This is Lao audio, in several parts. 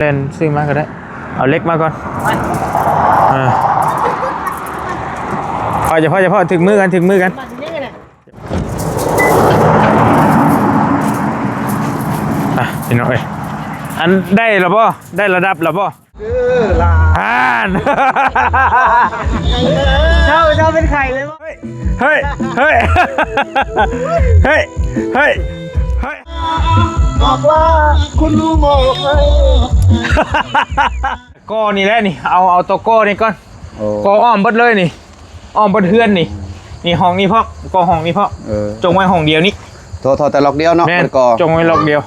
ແລ່ນຊື້ມາກໍໄດ້ ເອົາເຫຼັກມາກ່ອນ. ເອີ ເອົາ ຢ່າເພາະ ຢ່າເພາະ ຖືກມືກັນ ຖືກມືກັນ. ອ່ະ ພີ່ນ້ອງເອີຍ ອັນ ໄດ້ແລ້ວບໍ່? ໄດ້ລະດັບແລ້ວບໍ່? ເອີ ຫຼານ ເຈົ້າ ເຈົ້າເປັນໄຂ້ເລີຍບໍ່? ເຮີ້ຍ ເຮີ້ຍ ເຮີ້ຍ ເຮີ້ຍ ເຮີ້ຍ ບອກວ່າຄຸນຮູ້ໝໍ ກໍນີ້ແຫຼະນີ້ ເອົາ ເອົາຕົວກໍນີ້ກ່ອນ. ໂອ້ ກໍອ້ອມເບິດເລີຍນີ້ ອ້ອມເບິດເຮືອນນີ້. ນີ້ຫ້ອງນີ້ພ້ອມ ກໍຫ້ອງນີ້ພ້ອມ. ເອີ ຈົ່ງໄວ້ຫ້ອງດຽວນີ້ ທໍ່ ທໍ່ແຕ່ລັອກດຽວເນາະ. ແມ່ນ ມັນກໍຈົ່ງໄວ້ລັອກດຽວ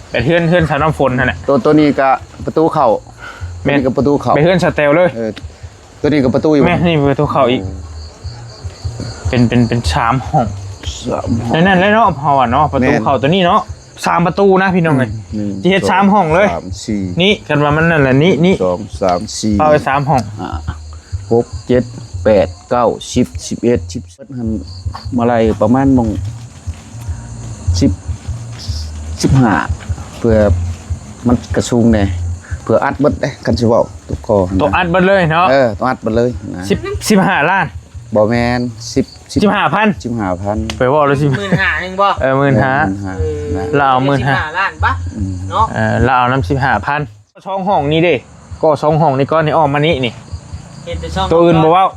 ແບບເຮືອນ ເຮືອນສາວນ້ຳຝົນຫັ້ນແຫຼະ. ໂຕ ໂຕນີ້ກະປະຕູເຂົ້າ. ແມ່ນ ໂຕນີ້ກະປະຕູເຂົ້າ ແບບເຮືອນສາວແຕວເລີຍ. ເອີ ໂຕນີ້ກະປະຕູຢູ່. ແມ່ນ ນີ້ປະຕູເຂົ້າອີກ. ໂອ້ ເປັນ ເປັນ ເປັນສາມຫ້ອງ ສາມຫ້ອງ ໃນນັ້ນແຫຼະເນາະ ເຮົາວ່າເນາະ ປະຕູເຂົ້າໂຕນີ້ເນາະ. ສາມປະຕູນະພີ່ນ້ອງເອີຍ. ອືມ ຊິເຮັດສາມຫ້ອງເລີຍ. ໜຶ່ງ ສອງ ສາມ ສີ່ ນີ້ ຄັນວ່າມັນນັ້ນແຫຼະ ນີ້ ນີ້ ໜຶ່ງ ສອງ ສາມ ສີ່ ເອົາໄປສາມຫ້ອງ ຫ້າ ຫົກ ເຈັດ ແປດ ເກົ້າ ສິບ ສິບເອັດ ສິບ ຫັ້ນ ມາໄລ່ປະມານໝ່ອງສິບ ສິບຫ້າ ເພື່ອມັນກະສູງແດ່ ເພື່ອອັດເບິດເດ້. ຄັນຊິເວົ້າຕົວກໍ ຕ້ອງອັດເບິດເລີຍເນາະ. ເອີ ຕ້ອງອັດເບິດເລີຍນະ. ສິບ ສິບຫ້າລ້ານ ບໍ່ແມ່ນ ສິບ ສິບຫ້າພັນ ສິບຫ້າພັນ ໄປເວົ້າແລ້ວ ສິບ ໝື່ນຫ້າ ແມ່ນບໍ່? ເອີ ໝື່ນຫ້າ ເອີ ໝື່ນຫ້າ ເອີ ລາວເອົາໝື່ນຫ້າ ສິບຫ້າລ້ານບາດເນາະ. ເອີ ລາວເອົານຳສິບຫ້າພັນ. ສອງຫ້ອງນີ້ເດ້ ກໍສອງຫ້ອງນີ້ກ່ອນນີ້ ອອກມານີ້ນີ້ ເຮັດແຕ່ສອງ ໂຕອື່ນບໍ່ເວົ້າ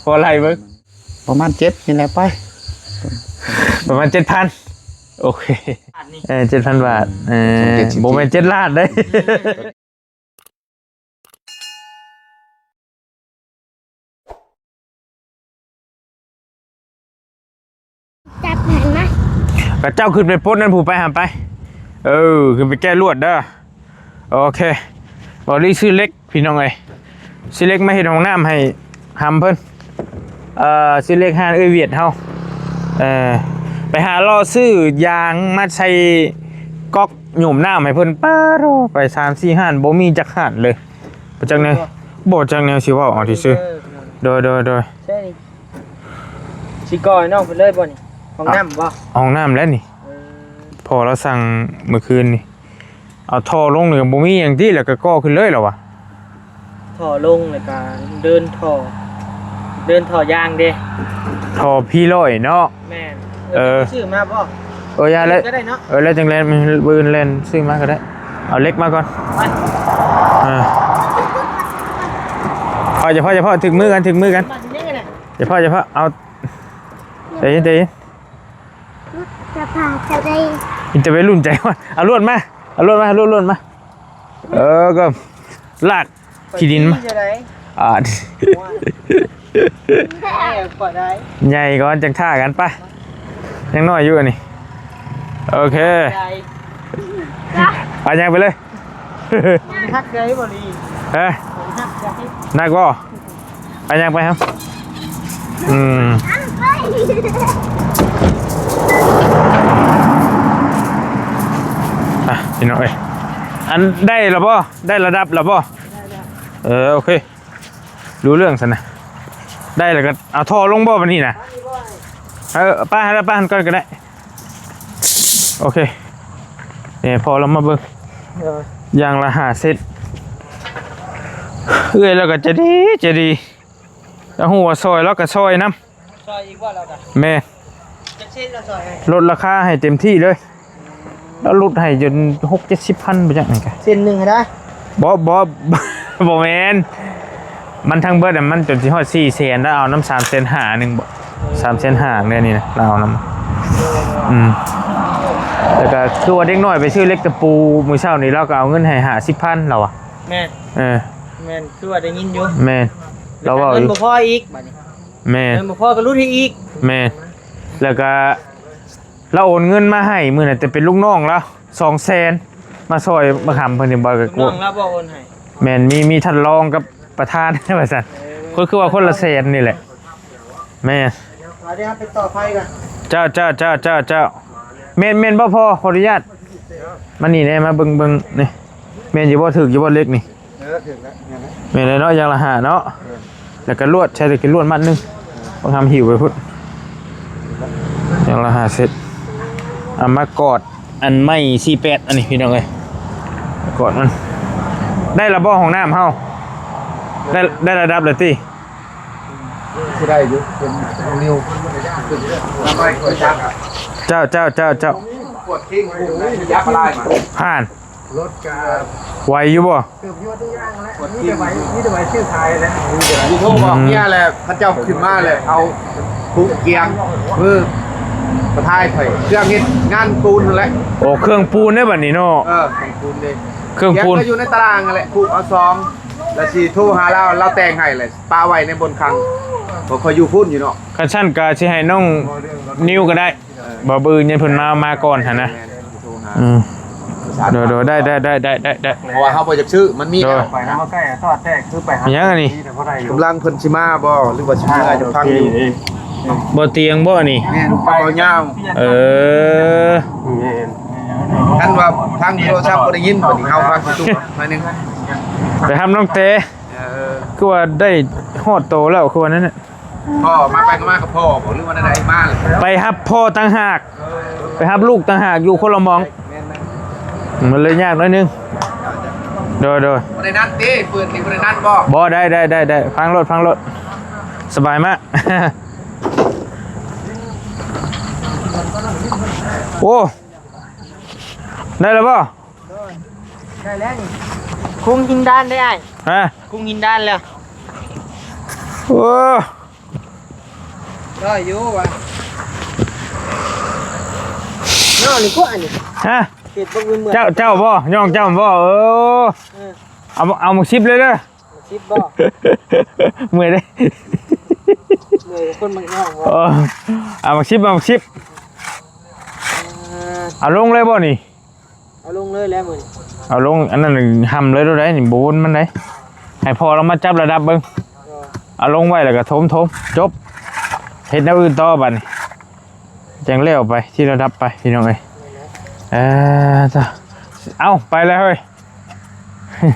ພໍໄລ່ເບິ່ງ ປະມານເຈັດນີ້ແຫຼະໄປ ປະມານເຈັດພັນ. ໂອເຄ ບາດນີ້ ເອີ ເຈັດພັນບາດ. ເອີ ບໍ່ແມ່ນເຈັດລ້ານເດ້. ຈັບຫັ້ນມາ ກະເຈົ້າຂຶ້ນໄປປົດນັ້ນ ຜູ້ໄປຫັ້ນໄປ. ເອີ ຂຶ້ນໄປແກະລວດເດີ. ໂອເຄ ເບົາລີຊື້ເຫຼັກ ພີ່ນ້ອງເອີຍ ຊື້ເຫຼັກມາເຮັດຫ້ອງນ້ຳໃຫ້ຫຳເພິ່ນ. ເອີ ຊື້ເຫຼັກຮ້ານເອື້ອຍຫວຽດເຮົາ. ເອີ ໄປຫາເລາະຊື້ຢາງມາໃສ່ກັອກໂຍມນ້ຳໃຫ້ເພິ່ນ. ປາໂທ້ ໄປສາມສີ່ຮ້ານ ບໍ່ມີຈັກຮ້ານເລີຍ. ບໍ່ຈັກແນວ ບໍ່ຈັກແນວຊິເວົ້າ ເອົາຊື່ໆ. ໂດຍ ໂດຍ ໂດຍ. ໃຊ່ນີ້ ຊິກໍ່ໃຫ້ນ້ອງເພິ່ນເລີຍບໍ່ນີ້? ຫ້ອງນ້ຳບໍ່? ຫ້ອງນ້ຳແຫຼະນີ້. ເອີ ພໍ່ລາວສັ່ງມື້ຄືນນີ້ ເອົາທໍ່ລົງນີ້ ບໍ່ມີຫຍັງຕິ ແລ້ວກໍກໍ່ຂຶ້ນເລີຍລະວະ. ທໍ່ລົງ ແລ້ວກໍເດີນທໍ່ ເດີນທໍ່ຢາງເດ້ ທໍ່ພີຮ້ອຍເນາະ. ແມ່ນ. ເອີ ຊື້ມາບໍ່? ເອີ ຢ່າແລ້ວ ກໍໄດ້ເນາະ. ເອີ ແລ້ວຈັ່ງແລ່ນ ມື້ອື່ນແລ່ນຊື້ມາກໍໄດ້. ເອົາເຫຼັກມາກ່ອນ. ເອີ ເອົາ ຢ່າເພາະ ຢ່າເພາະ ຖືກມືກັນ ຖືກມືກັນ. ຢ່າເພາະ ຢ່າເພາະ ເອົາ ໃຈເຢັນ ໃຈເຢັນ. ຈະພາເຈົ້າໄດ້ ມີແຕ່ໄວລຸ້ນໃຈຮ້ອນ. ເອົາລວດມາ ເອົາລວດມາ ເອົາລວດ ລວດມາ. ເອີ ກໍລາກຂີ້ດິນມາ. ອາ ໃຫຍ່ກ່ອນຈັ່ງຖ້າກັນປະ ຍັງນ້ອຍຢູ່ອັນນີ້. ໂອເຄ ໄປ ຍ່າງໄປເລີຍ. ຮັກໃດບໍ່ລີ ຮະ ຮັກໃດ ໜັກບໍ່? ໄປ ຍ່າງໄປເຮົາ. ອືມ ອ່ະ ພີ່ນ້ອງເອີຍ ອັນ ໄດ້ແລ້ວບໍ່? ໄດ້ລະດັບແລ້ວບໍ່? ເອີ ໂອເຄ ຮູ້ເລື່ອງຊັ້ນນະ. ໄດ້ແລ້ວກໍເອົາທໍ່ລົງບໍ່ບັດນີ້ນະ? ເອີ ປະ ໃຫ້ລະປະຫັ້ນກ່ອນກໍໄດ້. ໂອເຄ ນີ້ພໍ່ລາວມາເບິ່ງ ເອີ ຢ່າງລະຫ້າເຊັດ. ເອື້ອຍລາວກໍໃຈດີ ໃຈດີ ລາວຮູ້ວ່າຊ່ອຍ ລາວກໍຊ່ອຍນຳ. ຊ່ອຍອີກບໍ່ລາວກະ? ແມ່ນ. ຈັກເຊັດລາວຊ່ອຍໃຫ້? ລົດລາຄາໃຫ້ເຕັມທີ່ເລີຍ. ລາວຫຼຸດໃຫ້ຈົນຫົກເຈັດສິບພັນໄປຈັກນີ້ກະ ເຊັດໜຶ່ງຫັ້ນນະ? ບໍ່ ບໍ່ ບໍ່ແມ່ນ ມັນທັງເບິດນະ ມັນຈົນຊິຮອດສີ່ແສນ ລາວເອົານຳສາມແສນຫ້າໜຶ່ງບໍ່? ສາມແສນຫ້າແນວນີ້ນະ ລາວເອົານຳ. ອືມ ແລ້ວກະຄືວ່າເດັກນ້ອຍໄປຊື້ເຫຼັກຕະປູມື້ເຊົ້ານີ້ ລາວກໍເອົາເງິນໃຫ້ຫ້າສິບພັນລາວວ່າ. ແມ່ນ. ເອີ ແມ່ນ ຄືວ່າໄດ້ຍິນຢູ່. ແມ່ນ ລາວເວົ້າຢູ່. ເງິນບໍ່ພໍອີກບາດນີ້. ແມ່ນ ເງິນບໍ່ພໍກໍຫຼຸດໃຫ້ອີກ. ແມ່ນ ແລ້ວກະລາວໂອນເງິນມາໃຫ້ມື້ນັ້ນ ແຕ່ເປັນລູກນ້ອງລາວ ສອງແສນ ມາຊ່ອຍບັກຫຳເພິ່ນນີ້. ບໍ່ ລູກນ້ອງລາວບໍ່ໂອນໃຫ້. ແມ່ນ ມີ ມີທ່ານຮອງກັບປະທານ ວ່າຊັ້ນ. ເອີ ຄື ຄືວ່າຄົນລະແສນນີ້ແຫຼະ. ແມ່ນ. ເອົາເດ້ ໄປຕໍ່ໄຟກ່ອນ. ເຈົ້າ ເຈົ້າ ເຈົ້າ ເຈົ້າ ເຈົ້າ. ແມ່ນ ແມ່ນບໍ່ພໍ່? ຂໍອະນຸຍາດ ມານີ້ແດ່ ມາເບິ່ງ ເບິ່ງນີ້ ແມ່ນຢູ່ບໍ່? ຖືກຢູ່ບໍ່ເຫຼັກນີ້? ເອີ ຖືກແລ້ວ ແມ່ນແລ້ວ ແມ່ນແລ້ວເນາະ ຢ່າງລະຫ້າເນາະ. ເອີ ແລ້ວກໍລວດ ໃຊ້ແຕ່ກິນລວດມັດໜຶ່ງ ບັກຫຳຫິ້ວໄປພຸ້ນ ຢ່າງລະຫ້າເຊັດ. ເອົາມາກອດອັນໄມ້ສີ່ແປດອັນນີ້ ພີ່ນ້ອງເອີຍ. ກອດມັນ. ໄດ້ລະບໍ່ຫ້ອງນ້ຳເຮົາ? ໄດ້ ໄດ້ລະດັບແລ້ວຕິ? ຊິໄດ້ຢູ່ ເປັນເອົາເລັວ. ເຈົ້າ ເຈົ້າ ເຈົ້າ ເຈົ້າ ປວດຄີງ ຍັບລາຍມາ ຜ່ານ ລົດກະໄວຢູ່ບໍ່? ເກືອບຢູ່ທຸກຢ່າງແຫຼະ ມີແຕ່ໄວ ມີແຕ່ໄວຊື້ຂາຍແຫຼະ. ໂທບອກເມຍແຫຼະ ເຂົາເຈົ້າຂຶ້ນມາແຫຼະ ເອົາປຸກກຽງ ມື ປະທາຍໄປ ເຄື່ອງເຮັດງານປູນຫັ້ນແຫຼະ. ໂອ້ ເຄື່ອງປູນເດ້ບັດນີ້ເນາະ. ເອີ ເຄື່ອງປູນເດ້ ເຄື່ອງປູນ ກຽງກໍຢູ່ໃນຕາລາງຫັ້ນແຫຼະ ຜູກເອົາຊອງ ແລ້ວຊິໂທຫາລາວ ລາວແຕ່ງໃຫ້ແຫຼະ ປະໄວ້ໃນບ່ອນຄັງ ບໍ່ຄ່ອຍຢູ່ພຸ້ນຢູ່ເນາະ. ຄັນຊັ້ນກໍຊິໃຫ້ນ້ອງນິວກໍໄດ້. ບໍ່ ມື້ອື່ນຍັງເພິ່ນມາ ມາກ່ອນຫັ້ນນະ. ແມ່ນ ໂທຫາ ອືມ ໂດຍ ໂດຍ ໄດ້ ໄດ້ ເພາະວ່າເຮົາບໍ່ຢາກຊື້ ມັນມີແລ້ວ. ໄປນຳໃກ້ທອດແທ້ ຄືໄປຫາ ຫຍັງອັນນີ້? ກຳລັງເພິ່ນຊິມາບໍ່ ຫຼືວ່າຊິເມືອ ຈະຟັງຢູ່. ບໍ່ຕຽງບໍ່ນີ້? ແມ່ນ ເວົ້າຍາວ. ເອີ ແມ່ນ ຄັນວ່າທາງໂທລະສັບບໍ່ໄດ້ຍິນ ບັດນີ້ເຮົາຟັງຢູ່ ໜ້ອຍໜຶ່ງ. ໄປຫານ້ອງແຕ ເອີ ຄືວ່າໄດ້ຮອດໂຕແລ້ວ ຄືວ່ານັ້ນນະ. ພໍ່ມາ ໄປກໍມາກັບພໍ່ບໍ ຫຼືວ່າແນວໃດ? ມາ ໄປຮັບພໍ່ຕ່າງຫາກ ເອີ ໄປຮັບລູກຕ່າງຫາກ ຢູ່ຄົນລະໝ່ອງ. ແມ່ນໆ ມັນເລີຍຍາກໜ້ອຍໜຶ່ງ. ໂດຍໆ ບໍ່ໄດ້ນັດຕິ ເປີດນີ້ບໍ່ໄດ້ນັດບໍ? ບໍ່ ໄດ້ ໄດ້ ໄດ້ ໄດ້ ຟັງໂລດ ຟັງໂລດ ສະບາຍມາກ. ໂອ້ ໄດ້ແລ້ວບໍ? ໂດຍ ໄດ້ແລ້ວນີ້ ຄຸງຫີນດານໄດ້ອ້າຍ. ຮະ? ຄຸງຫີນດານແລ້ວ. ໂອ້ ໄດ້ຢູ່ຫວາ? ຍ້ອງນີ້ກວ່ານີ້. ຮະ? ເຮັດບໍ່ເໝື່ອຍ ເຈົ້າ ເຈົ້າບໍ? ຍ້ອງເຈົ້າບໍ? ເອີ ເອີ ເອົາ ເອົາໝາກສິບເລີຍເດີ. ສິບບໍ? ເມື່ອຍເດ້ ເມື່ອຍຄົນມັກຍ້ອງບໍ? ເອີ ເອົາໝາກສິບ ເອົາໝາກສິບ. ເອີ ເອົາລົງເລີຍບໍນີ້? ເອົາລົງເລີຍແຫຼະມື້ນີ້ ເອົາລົງ. ອັນນັ້ນຫ້ຳເລີຍໂລດໄດ໋ນີ້ ບໍ່ວົນມັນໄດ໋. ໃຫ້ພໍ່ລາວມາຈັບລະດັບເບິ່ງ. ເອີ ເອົາລົງໄວ້ແລ້ວກໍຖົມໆ ຈົບ ເຮັດແນວອື່ນຕໍ່ບັດນີ້ ຈັ່ງແລ້ວໄປ ທີ່ລະດັບໄປ ພີ່ນ້ອງເອີຍ. ເອີ ເອົາ ໄປແລ້ວເຮີ້ຍ.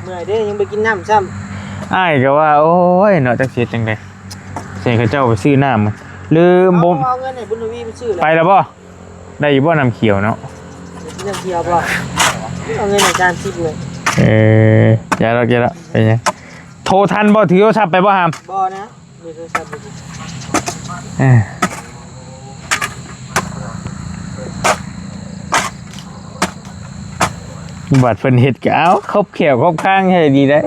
ເມື່ອຍເດ້ ຍັງບໍ່ກິນນ້ຳຊ້ຳ. ອ້າຍກໍວ່າ ໂອ້ຍເນາະ ຈັກຊິເຮັດຈັ່ງໃດ ໃຫ້ເຂົາເຈົ້າໄປຊື້ນ້ຳ ຫຼືບໍ່ ເອົາເງິນໃຫ້ບຸນທະວີໄປຊື້ແລ້ວ ໄປແລ້ວບໍ່? ໄດ້ຢູ່ບໍ່ນ້ຳຂຽວເນາະ? ນ້ຳຂຽວບໍ່? ເອົາເງິນໃຫ້ສາມສິບເລີຍ. ເອີ ຢ່າດອກ ຢ່າດອກ ເປັນຫຍັງ? ໂທທັນບໍ່? ຖືໂທລະສັບໄປບໍ່ຫາມ? ບໍ່ນະ. ເອີ ບັດເພິ່ນເຮັດກໍເອົາ ຄົບແຂ້ວຄົບຄາງໃຫ້ດີໄດ໋.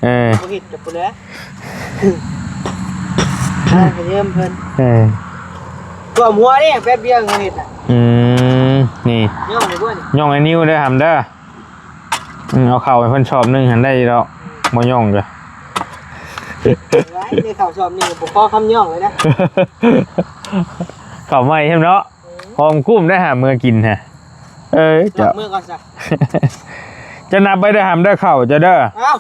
ເອີ ບໍ່ເຮັດກໍບໍ່ແລ້ວ ໄປເຍິມເພິ່ນ. ເອີ ຖ້ວມຫົວນີ້ແປັບດຽວເຮັດນະ. ອືມ ນີ້ ຍ້ອງໄອ້ນິວເດີຫຳເດີ. ອືມ ເອົາເຂົ້າໃຫ້ເພິ່ນຊອບໜຶ່ງຫັ້ນໄດ້ຢູ່ດອກ ບໍ່ຍ້ອງກະ ໄດ້ເຂົ້າຊອບນີ້ບໍ່ພໍຄຳຍ້ອງເລີຍນະ. ເຂົ້າໃໝ່ຫັ້ນເນາະ ອືມ ຫອມກຸ້ມໄດ້ຫາເມືອກິນຮະ. ເອີ ເຈົ້າ ເມືອກ່ອນຊະ ເຈົ້ານັບໄວ້ເດີຫຳເດີ ເຂົ້າເຈົ້າເດີ. ເອົ້າ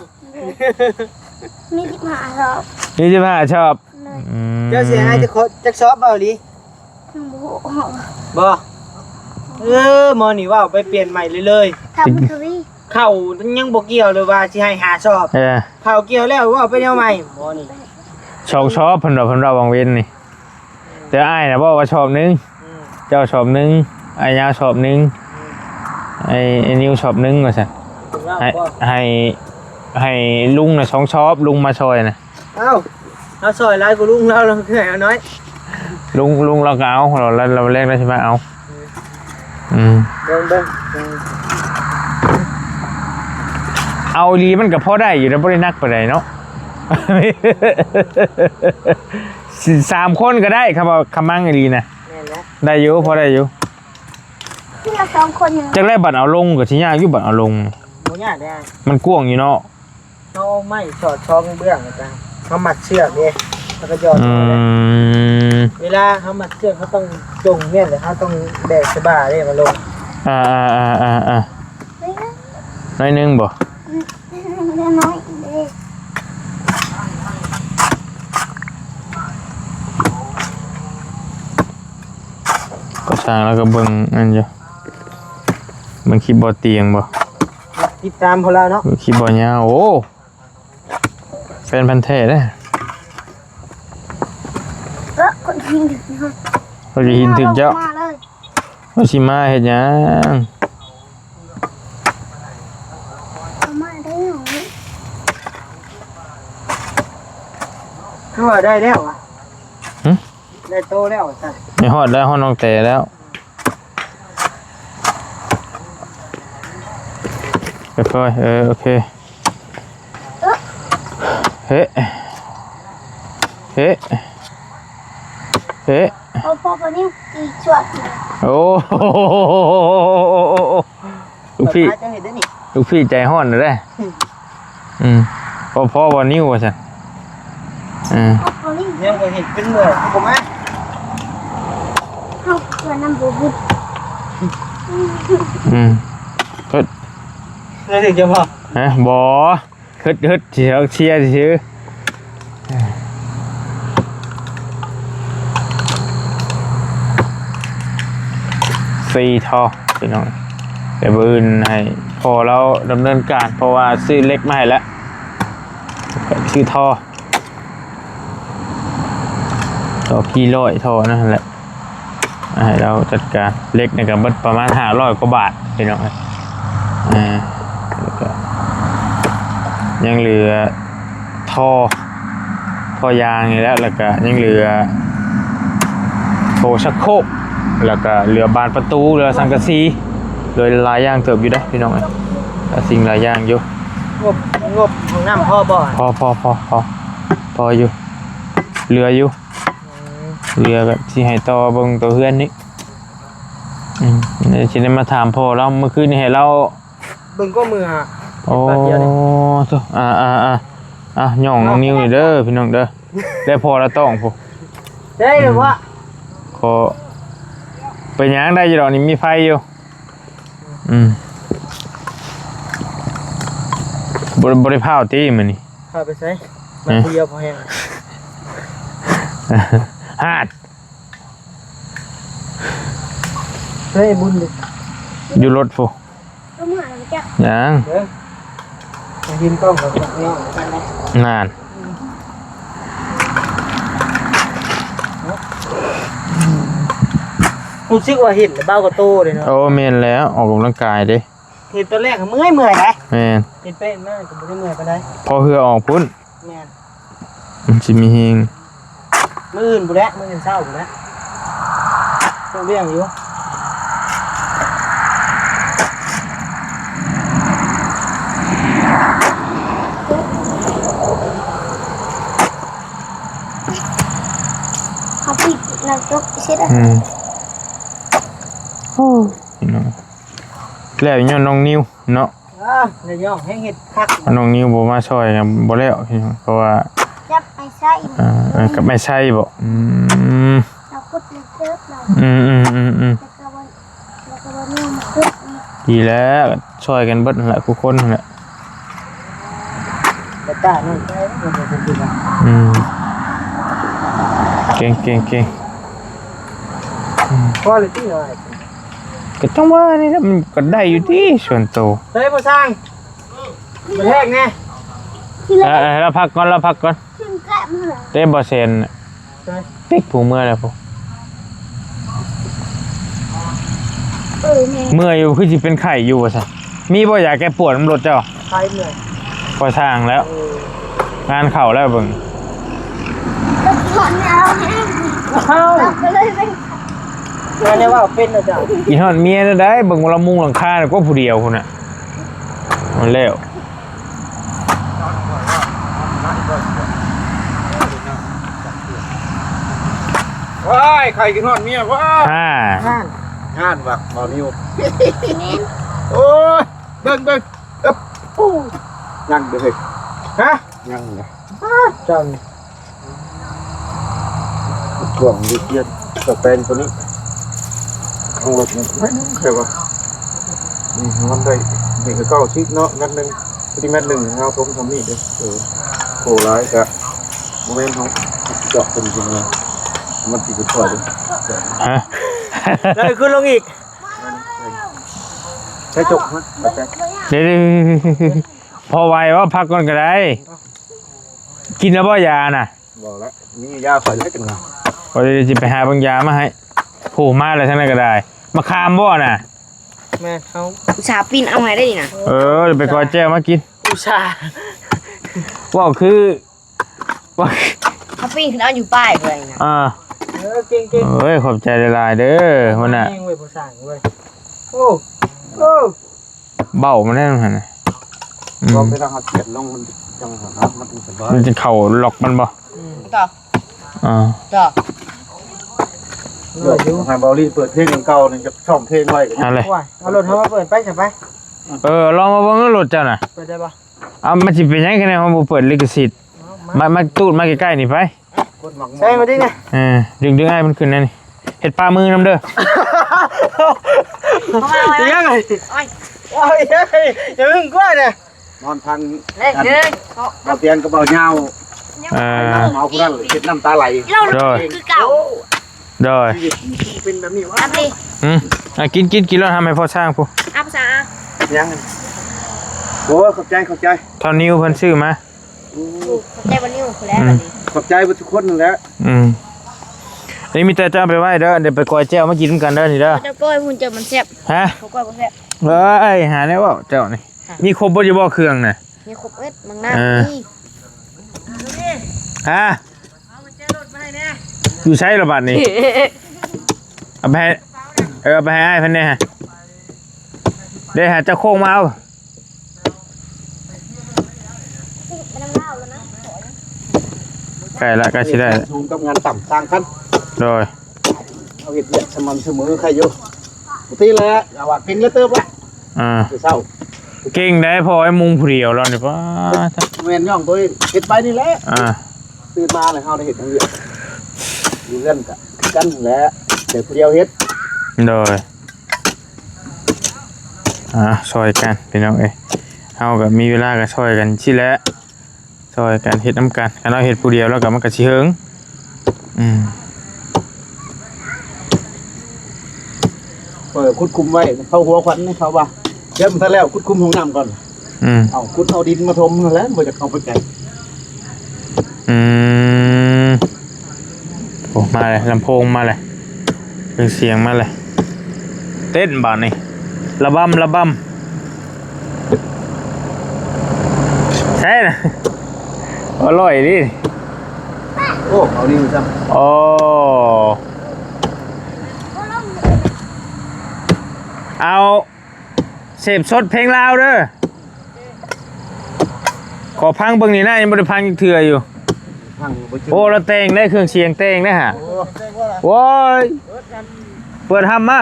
ມີສິບຫ້າຊອບ ມີສິບຫ້າຊອບ. ອືມ ເຈົ້າຊິໃຫ້ຈັກ ຈັກຊອບເວົ້າອີ່ຫຼີ? ຍັງບໍ່ຮູ້ ບໍ່ ເອີ ໝໍນີ້ເວົ້າໄປປ່ຽນໃໝ່ເລີຍໆ. ທຳທະວີ ເຂົ້າຍັງບໍ່ກ່ຽວເລີຍວ່າຊິໃຫ້ຫ້າຊອບ. ເອີ ເຂົ້າກ່ຽວແລ້ວເວົ້າໄປແນວໃໝ່ໝໍນີ້. ສອງຊອບເພິ່ນວ່າ ເພິ່ນເວົ້າຫວ່າງເວັນນີ້ ແຕ່ອ້າຍນະເວົ້າວ່າຊອບໜຶ່ງ. ອືມ ເຈົ້າຊອບໜຶ່ງ ອ້າຍຍາວຊອບໜຶ່ງ. ອືມ ໄອ້ ໄອ້ນິວຊອບໜຶ່ງວ່າຊັ້ນ. ເພິ່ນເວົ້າ ໃຫ້ ບໍ່ ໃຫ້ ໃຫ້ລຸງນະສອງຊອບ ລຸງມາຊ່ອຍນະ. ເອົ້າ ເຮົາຊ່ອຍຫຼາຍກວ່າລຸງລາວ ລາວຄືໃຫ້ເຮົາໜ້ອຍ. ລຸງ ລຸງລາວກໍເອົາ ລາວ ລາວແລກລາວຊິມາເອົາ. ອືມ ອືມ ເບິ່ງ ເບິ່ງ ອືມ ເອົາອີ່ຫຼີມັນກໍພໍໄດ້ຢູ່ນະ ບໍ່ໄດ້ໜັກປານໃດເນາະ. ສາມຄົນກໍໄດ້ ຄຳວ່າຄຳມັງອີ່ຫຼີນະ. ແມ່ນແຫຼະ ໄດ້ຢູ່ ພໍໄດ້ຢູ່ ທີລະສອງຄົນ. ຈັກໄດ້ບັດເອົາລົງກໍຊິຍາກຢູ່ ບັດເອົາລົງ ບໍ່ຍາກເດ້ ມັນກວ້າງຢູ່ເນາະ. ເຮົາເອົາໄມ້ສອດສອງເບື້ອງ ແລ້ວກໍເຮົາມັດເຊືອກເດ້ ແລ້ວກໍຢອດ. ອືມ ເວລາເຮົາມັດເຊືອກ ເຮົາຕ້ອງຈົ່ງແມ່ນເດ້ ເຮົາຕ້ອງແບກສະບາເດ້ມາລົງ. ອ່າໆໆໆ ໜ້ອຍໜຶ່ງບໍ່? ອືມ ນ້ອຍເດ້. ກໍຊ່າງແລ້ວກໍເບິ່ງອັນຢູ່ ເບິ່ງຄລິບບໍ່ຕຽງບໍ່? ຕິດຕາມພວກລາວເນາະ ເບິ່ງຄລິບບໍ່ຍາວ. ໂອ້ ແຟນພັນແທ້ເດ້. ເອີ ຄົນຫີນຖືກເນາະ ເຂົາຊິຫີນຖືກເຈົ້າ ມາເລີຍ ເຂົາຊິມາເຮັດຫຍັງ? ເອົາມາໄດ້ຫຍັງນີ້? ຄືວ່າໄດ້ແລ້ວຫວາ? ຫຶ? ໄດ້ໂຕແລ້ວວ່າຊັ້ນ. ໄດ້ຮອດແລ້ວ, ຮອດນ້ອງແຕແລ້ວ. ເອີ ເອີ ໂອເຄ. ເອີ ເຮະ ເຮະ ເຮະ. ໂອ້ ພໍ່ ພໍ່ນິວຕີຈວດ. ໂອ້ ລູກພີ່ ເປີດມາຈັ່ງເຮັດໄດ້ນີ້ ລູກພີ່ໃຈຮ້ອນເດ້. ອືມ ອືມ ພໍ່ ພໍ່ບໍ່ນິວວ່າຊັ້ນ. ອືມ ພໍ່ ພໍ່ນິວ ຍັງບໍ່ເຫັນເປັນເມື່ອຍ ບໍ່ມາ ເຮົາເພື່ອນຳບໍ່ບຸດ. ອືມ ເຮີ້ຍ ໄດ້ຖືກຈະບໍ່? ຮະ ບໍ່. ເຮີດໆ ຊິເອົາເຊຍຊື່. ສີ່ທໍ່ພີ່ນ້ອງ, ແຕ່ມື້ອື່ນໃຫ້ພໍ່ລາວດຳເນີນການ ເພາະວ່າຊື້ເຫຼັກມາໃຫ້ແລ້ວ ຊື້ທໍ່ ທໍ່ພີຮ້ອຍ ທໍ່ນັ້ນແຫຼະ. ໃຫ້ລາວຈັດການ. ເຫຼັກນີ້ກໍເບິດປະມານຫ້າຮ້ອຍກວ່າບາດພີ່ນ້ອງເອີຍ. ອ່າ ແລ້ວກໍຍັງເຫຼືອທໍ່ ທໍ່ຢາງນີ້ແຫຼະ, ແລ້ວກໍຍັງເຫຼືອໂຖຊັກໂຄກ, ແລ້ວກໍເຫຼືອບານປະຕູ, ເຫຼືອສັງກະສີ, ເຫຼືອຫຼາຍຢ່າງເຕີບຢູ່ເດ້ພີ່ນ້ອງເອີຍ, ຫຼາຍສິ່ງຫຼາຍຢ່າງຢູ່. ງົບ ງົບຫ້ອງນ້ຳພໍບໍ່? ພໍ ພໍ ພໍ ພໍ ພໍຢູ່ ເຫຼືອຢູ່. ອືມ ເຫຼືອກໍຊິໃຫ້ຕໍ່ເບິ່ງຕົວເຮືອນນີ້. ອືມ ຊິໄດ້ມາຖາມພໍ່ລາວ ມື້ຄືນນີ້ໃຫ້ລາວເບິ່ງກໍມື້ຫາ. ໂອ້ ບາດດຽວນີ້ ໂທ້ ອ່າໆໆ ອ່ະ ຍ້ອງນ້ອງນິວນີ້ເດີພີ່ນ້ອງເດີ. ແລ້ວພໍ່ລາວຕ້ອງພຸ້ນ ໄດ້ແລ້ວວະ. ອືມ ຂໍ ເປັນຫຍັງ ໄດ້ຢູ່ດອກ ນີ້ມີໄຟຢູ່. ອືມ ບໍ່ ບໍ່ໄດ້ພ້າວຕິມື້ນີ້? ພາໄປໃສ? ມາຜູ້ດຽວພໍແຮງ. ຫາດ ເຮີ້ຍ ບຸນ ຢູ່ລົດພຸ້ນ. ຍັງ ເອີ ໄປເຫັນກ້ອງກັບນ້ອງກັນໄດ້. ນັ້ນ ຮູ້ສຶກວ່າເຫັນແລ້ວເບົາກະໂຕເດ້ເນາະ. ໂອ້ ແມ່ນແລ້ວ ອອກກຳລັງກາຍເດ້. ເຫັນຕອນແລກເມື່ອຍໆ ໄດ໋. ແມ່ນ ເຫັນເປັນມາກໍບໍ່ໄດ້ເມື່ອຍປານໃດ ພໍເຫື່ອອອກພຸ້ນ. ແມ່ນ ມັນຊິມີແຮງ. ມື້ອື່ນພຸ້ນແຫຼະ ມື້ອື່ນເຊົ້າພຸ້ນແຫຼະ ຕ້ອງລ້ຽງຢູ່. ເຮົາປິດນ້ຳຕົກເສດແລ້ວ. ອືມ ໂອ້ ພີ່ນ້ອງ ແລ້ວຍ້ອນນ້ອງນິວເນາະ. ອ່າ ໄດ້ຍ້ອງແຮງເຮັດຄັກ. ນ້ອງນິວບໍ່ມາຊ່ອຍກໍບໍ່ແລ້ວ ເພາະວ່າຈັບໄມ້ໄຊ. ອ່າ ກັບໄມ້ໄຊບໍ? ອືມ ເຮົາຂຸດເລິກເຕີບແລ້ວ. ອືມໆໆໆ ແລ້ວກໍບໍ່ ແລ້ວກໍບໍ່ມີມາຂຸດອີກ. ດີແລ້ວ ຊ່ອຍກັນເບິດຫັ້ນແຫຼະ ທຸກຄົນຫັ້ນແຫຼະ. ອືມ ເກັ່ງໆໆ. ອືມ ພໍແລ້ວຕິ. ກໍຈັ່ງວ່ານີ້ແຫຼະ ມັນກໍໄດ້ຢູ່ຕິສ່ວນໂຕ. ເຮີ້ຍ ບໍ່ຊ່າງ ມາແທກແດ່. ເອີ ເອີ ລາວພັກກ່ອນ ລາວພັກກ່ອນ. ເດ້ ບໍ່ແຊນ ເອີ ປິກຜູ້ເມືອແລ້ວຜູ້. ເອີ ແມ່ ເມື່ອຍຢູ່ ຄືຊິເປັນໄຂ້ຢູ່ວ່າຊັ້ນ. ມີບໍ່ຢາແກ້ປວດນຳລົດເຈົ້າ? ໄຂ້ເມື່ອຍ ພໍຊ່າງແລ້ວ. ເອີ ງານເຂົ້າແລ້ວເບິ່ງ. ເອົາ ເຮົາກໍເລີຍເປັນ ແມ່ນແນວວ່າເປັນນະເຈົ້າ. ກິນຮອດເມຍແນວໃດ ເບິ່ງລະມຸງຫຼັງຄາກວ່າຜູ້ດຽວພຸ້ນນະ. ມັນແລ້ວ ວ້າຍ ໄຂ້ຂຶ້ນຮອດເມຍວ້າ. ອ່າ ງານວ່າບໍ່ມີ. ໂອ້ຍ ເບິ່ງ ເບິ່ງ ເອີບ ຍັງເດີ. ຮະ ຍັງເດີ ເຈົ້ານີ້. ຊ່ວງເດືອນສະແປນຕົວນີ້ ເອົາໄວ້ໜ້ອຍໜຶ່ງ ແຕ່ວ່າ ອືມ ມັນໄດ້ ນີ້ກໍເກົ້າສິບເນາະ ແມັດໜຶ່ງ ພໍດີແມັດໜຶ່ງ ເຮົາຖົມສ່ຳນີ້ເດ້. ເອີ ໂກຫຼາຍກະບໍ່ແມ່ນ ເຮົາເຈາະເປັນຈັ່ງໃດ ມັນຊິໄປທົ່ວເດ້. ຮະ ໄດ້ຂຶ້ນລົງອີກ ໃຊ້ຈົກ ຮະ ເດ ພໍໄວບໍ່? ພັກກ່ອນກໍໄດ້. ກິນແລ້ວບໍ່ຢານະ? ບໍ່ລະ ມີຢາຂ້ອຍແລ້ວຈັ່ງວ່າ ຂ້ອຍຊິໄປຫາເບິ່ງຢາມາໃຫ້. ໂອ້ ມາແລ້ວທາງນັ້ນກໍໄດ້. ມະຂາມບໍ່ນະ? ແມ່ນ ເຮົາອຸດສ່າປີ້ນເອົາໃຫ້ໄດ້ນີ້ນະ. ເອີ ໄປກ້ອຍແຈ່ວມາກິນ. ອຸດສ່າ ເວົ້າຄື ເຮົາປີ້ນຂຶ້ນເອົາຢູ່ປ້າຍເພິ່ນນະ. ອ່າ ເອີ ເກັ່ງໆ. ເອີຍ ຂອບໃຈຫຼາຍໆເດີຫົວໜ້າ. ແຮງເວີຍ ຜູ້ສ້າງເວີຍ. ໂອ້ ໂອ້ ເບົາມາແລ້ວຫັ້ນນະ. ອືມ ເວົ້າໄປທາງເຮົາຂຽນລົງ ມັນຈັ່ງ ມັນຈັ່ງສະບາຍ ມັນຈຶ່ງເຂົ້າລັອກມັນບໍ່? ອືມ ຕໍ່ ອ່າ ຕໍ່. ໃຫ້ເບົາລີເປີດເພງເກົ່ານີ້ ຈະຊ້ອມເພງໄວ້. ອັນໃດ? ໂອ້ຍ ເອົາລົດເຮົາມາເປີດໄປຊະໄປ. ເອີ ລອງມາເບິ່ງລົດເຈົ້ານະ ເປີດໄດ້ບໍ່? ເອົາ ມັນຊິເປັນຫຍັງ ຄະແນນເຮົາບໍ່ເປີດລິຂະສິດ? ມາ ມາຕູດມາໃກ້ໆນີ້ໄປ. ໃສ່ມາດິນະ. ເອີ ດຶງ ດຶງອ້າຍເພິ່ນຂຶ້ນແດ່ນີ້. ເຮັດປາມືນຳເດີ. ເອົາມາ ເອົາມາ ເອົາມາ. ໂອ້ຍ ໂອ້ຍ ຢ່າເພິ່ງກົວເດີ. ນອນພັງ ເອີ ເອີ ເບົາຕຽນກັບເບົາຍາວ. ເອີ ເມົາຜູ້ນັ້ນເຮັດນ້ຳຕາໄຫຼ. ໂດຍ ຄືເກົ່າ. ໂດຍ ຊີວິດເປັນແບບນີ້ຫວາ. ອືມ ອ່ະ ກິນ ກິນ ກິນແລ້ວທຳໃຫ້ພໍ່ຊ້າງພຸ້ນ. ອ່ະ ພາສາ ຍັງ. ໂອ້ຍ ຂອບໃຈ ຂອບໃຈ. ເທົ່ານິວເພິ່ນຊື້ມາ. ໂອ້ ຂອບໃຈບ່າວນິວພຸ້ນແຫຼະ. ອືມ ບັດນີ້ ຂອບໃຈເບິດທຸກຄົນນັ້ນແຫຼະ. ອືມ ອັນນີ້ມີແຕ່ເຈົ້າໄປໄວ້ເດີ ດຽວໄປກ້ອຍແຈ່ວມາກິນນຳກັນເດີນີ້ເດີ. ເຈົ້າກ້ອຍພຸ້ນ ເຈົ້າມັນແຊບ. ຮະ? ເຂົາກ້ອຍບໍ່ແຊບ. ເອີຍ ຫາແນວເວົ້າເຈົ້ານີ້. ຮະ? ມີຄົບບໍ່ ຢູ່ບໍ່ເຄື່ອງນະ? ມີຄົບເບິດ ມັງນາວ ເອີ ມີ. ຮະ? ຢູ່ໃສລະບາດນີ້? ເອົາໄປໃຫ້ ເອີ ເອົາໄປໃຫ້ອ້າຍເພິ່ນແດ່. ເດ້ຫາເຈົ້າໂຄກມາເອົາ. ໃກ້ລະ ໃກ້ຊິໄດ້ລະ. ສູງກັບງານຕ່ຳຕ່າງກັນ. ໂດຍ ເຮົາເຮັດວຽກສະໝ່ຳສະເໝີໃຄຢູ່. ປົກກະຕິແຫຼະ ລາວວ່າເກັ່ງເຫຼືອເຕີບລະ. ອ່າ ເຊົ້າ ເກັ່ງໄດ໋ ພໍ່ໄອ້ມຸງຜູ້ດຽວລາວນີ້. ປ້າ ແມ່ນ ຍ້ອນໂຕເອງເຮັດໄປນີ້ແຫຼະ. ອ່າ ຕື່ນມາແລ້ວເຮົາໄດ້ເຮັດວຽກ ຢູ່ເຮືອນກະຄືກັນແຫຼະ ແຕ່ຜູ້ດຽວເຮັດ. ໂດຍ ອ່າ ຊ່ອຍກັນພີ່ນ້ອງເອີຍ ເຮົາກະມີເວລາກະຊ່ອຍກັນຊີ້ແຫຼະ. ຊ່ອຍກັນເຮັດນຳກັນ ຄັນເຮົາເຮັດຜູ້ດຽວແລ້ວກໍມັນກໍຊິເຫິງ. ອືມ ເປີດຂຸດຂຸມໄວ້ ເຂົາຫົວຂວັນເຂົາວ່າ ຍັງບໍ່ທັນແລ້ວ ຂຸດຂຸມຫ້ອງນ້ຳກ່ອນ. ອືມ ເອົາຂຸດເອົາດິນມາຖົມຫັ້ນແຫຼະ ບໍ່ຢາກເຂົ້າໄປໃກ້. ອືມ ໂອ້ ມາແລ້ວ ລຳໂພງມາແລ້ວ ເຄື່ອງສຽງມາແລ້ວ ເຕັ້ນບາດນີ້ ລະບຳ ລະບຳ ໃຊ່ນະ ອະລ່ອຍເດ້. ໂອ້ ເອົານີ້ຊ້ຳ. ໂອ້ ເອົາ ເສບສົດເພງລາວເດີ. ຂໍຟັງເບິ່ງນີ້ນະ ຍັງບໍ່ໄດ້ຟັງຈັກເທື່ອຢູ່. ໂອ້ ລາວແຕ່ງໄດ້ ເຄື່ອງສຽງແຕ່ງໄດ້ຫະ. ໂອ້ຍ ເປີດຫຳມາ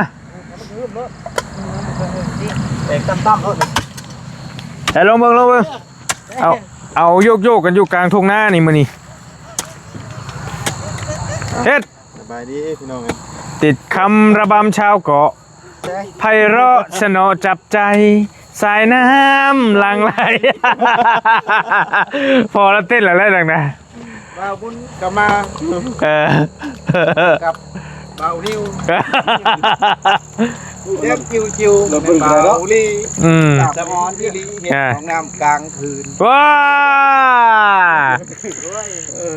ແຕກຕ່ຳໆໂລດ. ໃສ່ລອງເບິ່ງ ລອງເບິ່ງ. ເອົາ ເອົາໂຍກໆກັນຢູ່ກາງທົ່ງນານີ້ມື້ນີ້. ເຮັດ ສະບາຍດີພີ່ນ້ອງເອີຍ. ຕິດຄຳລະບຳຊາວເກາະ ໄພເຣາະສະເນາະຈັບໃຈ ສາຍນ້ຳຫຼັ່ງໄຫຼ. ພໍລະເຕັ້ນລະແຫຼະດັ່ງນະ. ບ່າວບຸນກໍມາ ເອີ ກັບບ່າວນິວ ແຈ່ມຈິວໆ ແມ່ບ່າວລີ ອືມ ສະອອນອີ່ຫຼີ ເຮັດຫ້ອງນ້ຳກາງຄືນ. ວ້າ ເອີ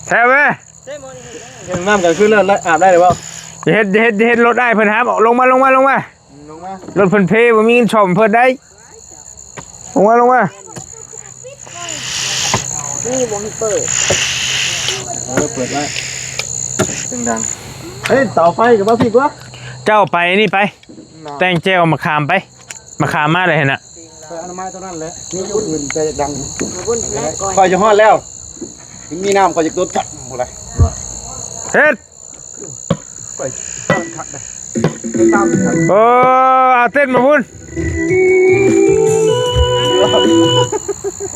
ແຊບເວີຍ. ເຮັດຫ້ອງນ້ຳກາງຄືນແລ້ວອາບໄດ້ຫຼືບໍ່? ເຮັດ ເຮັດ ເຮັດລົດອ້າຍເພິ່ນຫາມ ລົງມາ ລົງມາ ລົງມາ ລົງມາ. ລົດເພິ່ນເພ ບໍ່ມີເງິນສ້ອມເພິ່ນໄດ້. ລົງມາ ລົງມາ. ນີ້ບໍ່ມີເປີດ. ເອີ ເປີດໄວ້ ສຽງດັງ. ເອີຍ ເຕົາໄຟກໍມາພີ້ກວ່າ. ເຈົ້າໄປນີ້ໄປ ແຕ່ງແຈ່ວມະຂາມໄປ. ມະຂາມມາໄດ້ຫັ້ນນະ. ຂ້ອຍອະນາໄມຕົວນັ້ນແຫຼະ ມີຢູ່ອື່ນແຕ່ຢາກດັງ. ຂ້ອຍຈະຮອດແລ້ວ ມີນ້ຳຂ້ອຍຈະໂດດຈັບພຸ້ນລະ. ເຮັດ ໂອ້ ເອົາເຕັ້ນມາພຸ້ນ.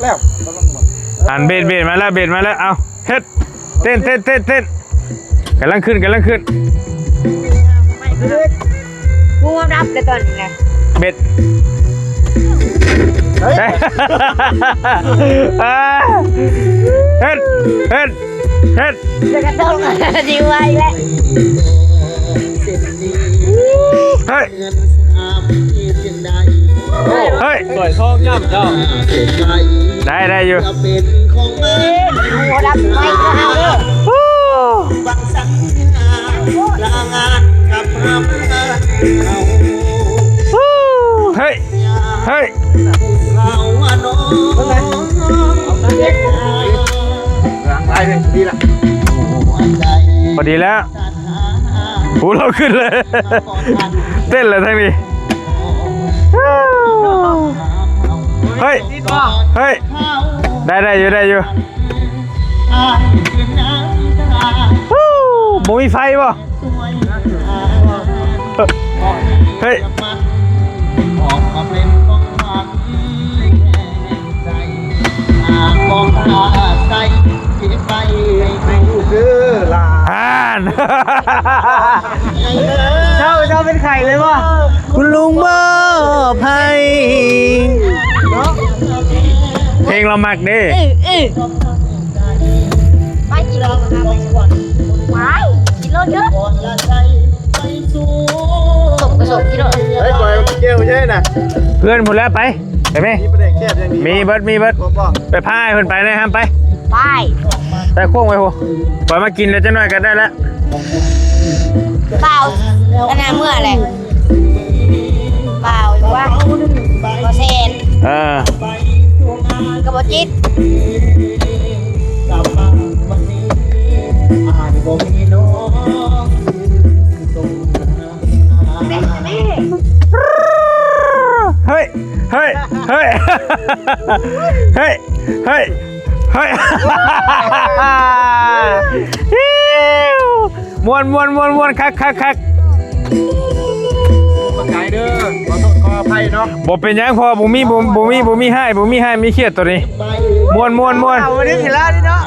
ແລ້ວ ອັນເບດ ເບດມາແລ້ວ ເບດມາແລ້ວ. ເອົາ ເຮັດ ເຕັ້ນ ເຕັ້ນ ເຕັ້ນ ເຕັ້ນ. ກຳລັງຂຶ້ນ ກຳລັງຂຶ້ນ. ງວງດັບເລີຍຕອນນີ້ນະ. ເບັດ ເຮີ້ຍ ເຮັດ ເຮັດ ເຮັດ. ຈະກະຕ້ອງຊິໄວແລ້ວ. ເຮີ້ຍ ເຮີ້ຍ ສອຍຊອງຢ້ຳເຈົ້າ. ໄດ້ ໄດ້ຢູ່. ເປັນຫົວດັບໄວກວ່າເຮົາເດີ. ຮູ້ ບັງສັນຫາລາງານກັບມາເມືອງເຮົາ. ເຮີ້ຍ ເຮີ້ຍ ຫຼັງໄປເລີຍ ດີລະ ພໍດີແລ້ວ ໂອ້ ລາວຂຶ້ນເລີຍ ເຕັ້ນເລີຍທາງນີ້ ເຮີ້ຍ ເຮີ້ຍ ໄດ້ ໄດ້ຢູ່ ໄດ້ຢູ່ ບໍ່ມີໄຟບໍ່? ເຮີ້ຍ ເຈົ້າ ເຈົ້າເປັນໄຂ້ເລີຍບໍ່? ຄຸນລຸງມອບໃຫ້ ເພງລາວມັກເດ້ ເອີ ເອີ. ໄປກິນໂລດ ໄປກິນໂລດເດີ ສົມກໍສົມກິນໂລດ ເຮີ້ຍ ກ່ອຍແກ້ວໃຫຍ່ນະ ເພື່ອນພຸ້ນແລ້ວ ໄປ ໄປແມ່ ມີປາແດກແຊບຢ່າງດີ ມີເບິດ ມີເບິດ ຄົບບໍ່? ໄປພາອ້າຍເພິ່ນໄປແດ່ ຫ້າມໄປ ໄປ ໄປໂຄ້ງໄປພຸ້ນ ກ່ອຍມາກິນແລ້ວ ຈັກໜ້ອຍກໍໄດ້ລະ ບ່າວ ອັນນັ້ນເມື່ອແຫຼະ ບ່າວຢູ່ວ່າ ບ່າວແຊນ ເອີ ກັບບ່າວຈິດ ເຮີ້ຍ ເຮີ້ຍ ເຮີ້ຍ ເຮີ້ຍ ເຮີ້ຍ ເຮີ້ຍ ມ່ວນ ມ່ວນ ມ່ວນ ມ່ວນ ຄັກ ຄັກ ຄັກ ຂອບໃຈເດີ ຂໍໂທດຂໍອະໄພເນາະ ບໍ່ເປັນຫຍັງ ເພາະວ່າບໍ່ມີ ບໍ່ ບໍ່ມີ ບໍ່ມີຮ້າຍ ບໍ່ມີຮ້າຍມີຄຽດໂຕນີ້ ມ່ວນ ມ່ວນ ມ່ວນ ເອົາ ມື້ນີ້ເຫັນແລ້ວນີ້ເນາະ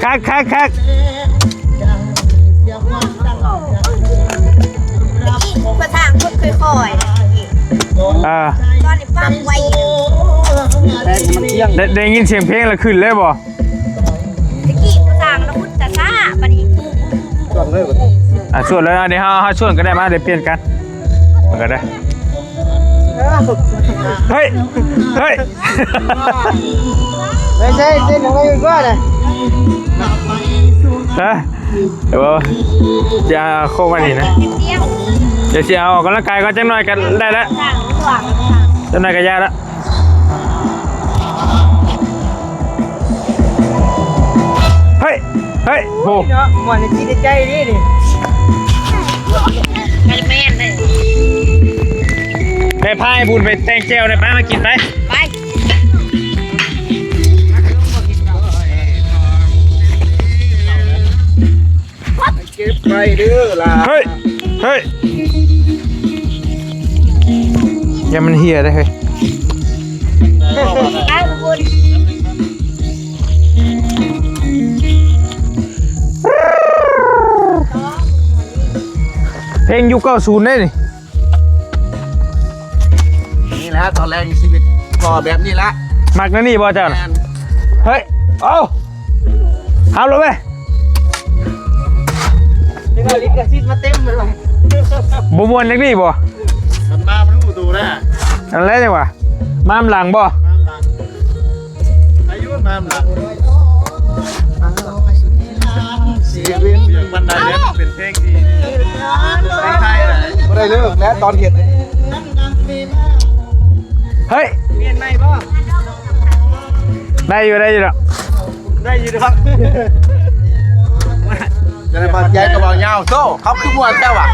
ຄັກ ຄັກ ຄັກ ຕະກີ້ພາສາອັງກິດຄ່ອຍໆ ເອີ ຕອນນີ້ປັບໄວ ໄດ້ ໄດ້ຍິນສຽງເພງແລ້ວຂຶ້ນເລີຍບໍ່? ຕະກີ້ພາສາອັງກິດແຕ່ຊ້າ ບັດນີ້ ອ່າ ສວນເລີຍ ອັນນີ້ເຮົາ ເຮົາສວນກໍໄດ້ ມາ ດຽວປ່ຽນກັນ ມັນກໍໄດ້ ເຮີ້ຍ ເຮີ້ຍ ໄປໃສ່ເຕັ້ນຂອງເຮົາອີກກ່ອນນະ ຮະ ເອີ ຈະໂຄ້ງມານີ້ນະ ດຽວຊິເອົາອອກກຳລັງກາຍກ່ອນ ຈັກໜ້ອຍກໍໄດ້ລະ ຈັກໜ້ອຍກໍຢ່າລະ ເຮີ້ຍ ເຮີ້ຍ ໂອ້ ເນາະ ມ່ວນໃນຈິດໃນໃຈນີ້ນີ້ ກະແມ່ນເດ້ ໄດ້ພາໄອ້ບຸນໄປແຕ່ງແຈ່ວໄດ້ ໄປ ມາກິນໄປ ໄປ ເກັບໄວ້ເດີຫຼ້າ ເຮີ້ຍ ເຮີ້ຍ ຢ່າມັນເຫ່ຍເດ້ເຮີ້ຍ ເພງຍຸກເກົ້າສູນເດ້ນີ້. ນີ້ແຫຼະຕອນແລກໃນຊີວິດ ກໍແບບນີ້ລະ ມັກແນວນີ້ບໍ່ເຈົ້ານະ? ແມ່ນ ເຮີ້ຍ ເອົາ ເອົາລົງໄປ ນີ້ກໍລິຂະສິດມາເຕັມເລີຍ ບໍ່ມ່ວນຈັ່ງນີ້ບໍ່? ມັນມາມັນຮູ້ໂຕແລ້ວ ອັນແລກຈັ່ງວ່າ ມານຳຫຼັງບໍ່? ມານຳຫຼັງ ອາຍຸມານຳຫຼັງ ເສຍເວນ ມັນໄດ້ເລີຍ ເປັນເພງທີ່ ເພງໄທນະ ບໍ່ໄດ້ເລີກແລ້ວຕອນເຮັດ ເຮີ້ຍ ປ່ຽນໃໝ່ບໍ່? ໄດ້ຢູ່ ໄດ້ຢູ່ດອກ ໄດ້ຢູ່ດອກ ຈະໄດ້ບາດໃຫຍ່ກໍເວົ້າຍາວໂຕ ເຂົາຄືມ່ວນແທ້ຫວາ?